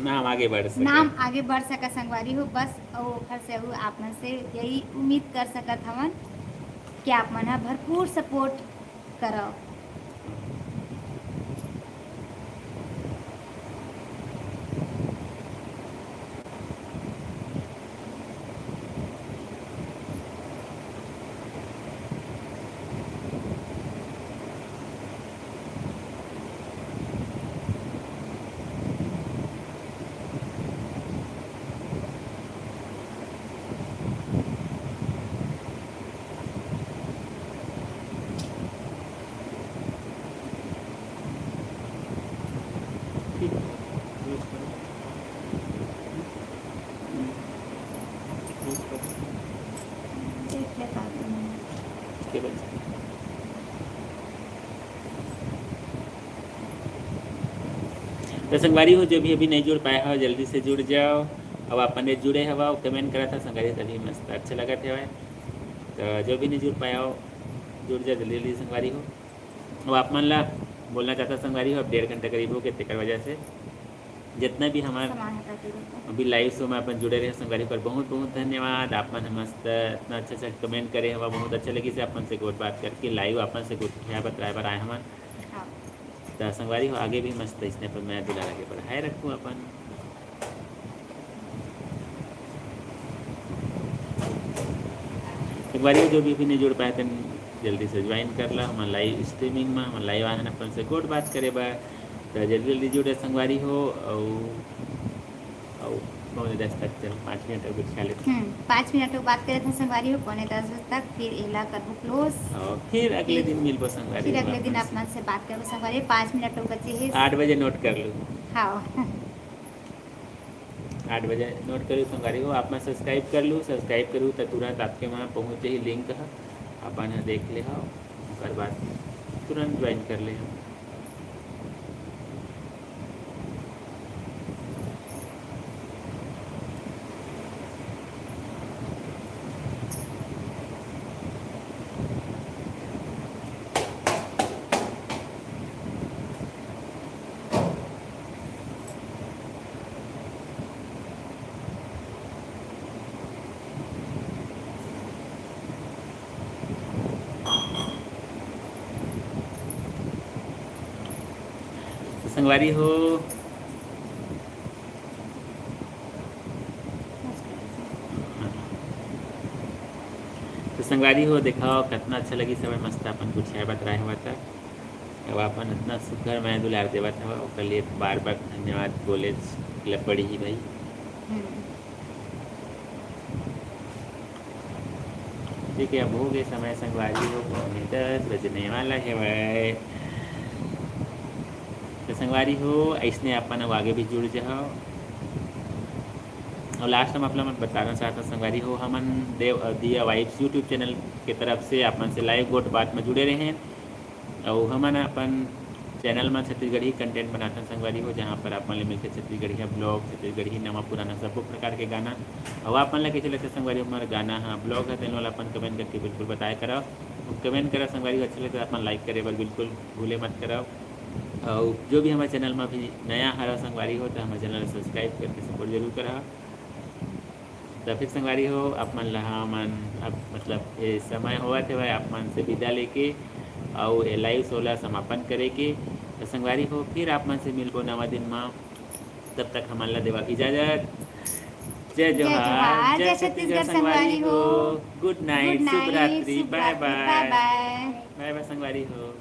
नाम आगे बढ़ सके। नाम आगे बढ़ सका संगवारी हो। बस अउ ओखर से अउ आप मन से यही उम्मीद कर सकत हवन कि आप मन ह भरपूर सपोर्ट करव। ठीक, close करो। Close करो। ठीक है, काटूंगी। केवल तो संगवारी हो, जो भी अभी नहीं जुड़ पाया हो, जल्दी से जुड़ जाओ। अब अपन ये जुड़े हवा, कमेंट करा था संगवारी, तभी मस्त अच्छा लगत हवय। तो जो भी नहीं जुड़ पाया हो, जुड़ जाओ जल्दी जल्दी संगवारी हो। अब आप मन ला बोलना चाहता संगवारी हो, अब डेढ़ घंटा करीब हो गए, तेकर वजह से जितना भी हमार सामान हटा के देखो। अभी लाइव शो में अपन जुड़े रहे संगवारी, पर बहुत बहुत धन्यवाद। आप मन ह मस्त इतना अच्छा अच्छा कमेंट करे हवा, बहुत अच्छा लगी से अपन से गोठ बात करके, लाइव अपन से गोठिया बतराए बर आए हमन। हाँ। त संगवारी हो, आगे भी मस्त इसने अपन मया दुलार आगे बढ़ाए रखू अपन। संगवारी हो, जो भी, भी नहीं जुड़ पाए, तेन जल्दी से ज्वाइन कर ला हमर लाइव स्ट्रीमिंग में, हमर लाइव आए हन अपन से गोठ बात करे बर। त जल्दी जल्दी जुड़े संगवारी हो, अउ, अउ पौने दस तक चल, पाँच मिनट अउ बिछा लेते। हम्म, पाँच मिनट अउ बात करे थे संगवारी हो, पौने दस बजे तक, फिर एला करबो क्लोज। और फिर अगले फिर, दिन मिलबो संगवारी फिर हो अगले दिन अपन आप से। मन से बात करबो संगवारी हो, पाँच मिनट अउ बचे हे। आठ बजे नोट कर लो। हाँ। आठ बजे नोट करू संगवारी हो, आप मन सब्सक्राइब कर लू, सब्सक्राइब करू त तुरंत आपके वहाँ पहुँच जाही लिंक ह, अपन ह देख ले हो, ओकर बाद तुरंत ज्वाइन कर ले हो। तो संगवारी हो, तो संगवारी हो, देखाओ कितना अच्छा लगी समय, मस्त अपन कुछ है बतराए हुआ था। अब अपन इतना सुघर मया दुलार देवत हवा, ओकर लिए बार बार धन्यवाद बोले ल पड़ही भाई। हम्म। ठीक है, अब हो गए समय संगवारी हो, पौने दस बजने वाला है भाई। तो संगवारी हो, ऐसने अपन अब आगे भी जुड़ जाओ। अउ लास्ट में आप मन बताना चाहत हन संगवारी हो, हमन देव दिया वाइब्स YouTube चैनल के तरफ से आप मन से लाइव गोठ बात में जुड़े रहे, अउ हमन अपन चैनल में छत्तीसगढ़ी कंटेंट बनाथन संगवारी हो, जहाँ पर आप मन ले मिलथे छत्तीसगढ़िया ब्लॉग, छत्तीसगढ़ी नवा पुराना सब्बो प्रकार के गाना। अउ आप मन ला कइसे लगथे संगवारी हो हमर गाना ह ब्लॉग ह, तेन वाला अपन कमेंट करके बिल्कुल बताए करव। कमेंट करव संगवारी हो, अच्छा लगथे आप मन लाइक करे बर बिल्कुल भूले मत करव। अउ जो भी हमर चैनल में अभी नया हरव संगवारी हो, तो हमर चैनल ला सब्सक्राइब करके सपोर्ट जरूर करव। तो फिर संगवारी हो, आप मन ला हमन अब मतलब ये समय होवत हे भाई आप मन से विदा लेके अउ ये लाइव शो ला समापन करे के। तो संगवारी हो, फिर आप मन से मिलबो नवा दिन में, तब तक हमन ला देवा इजाजत। जय जोहार, जय छत्तीसगढ़ संगवारी हो। गुड नाइट, शुभ रात्रि, बाय बाय। बाय बाय संगवारी हो।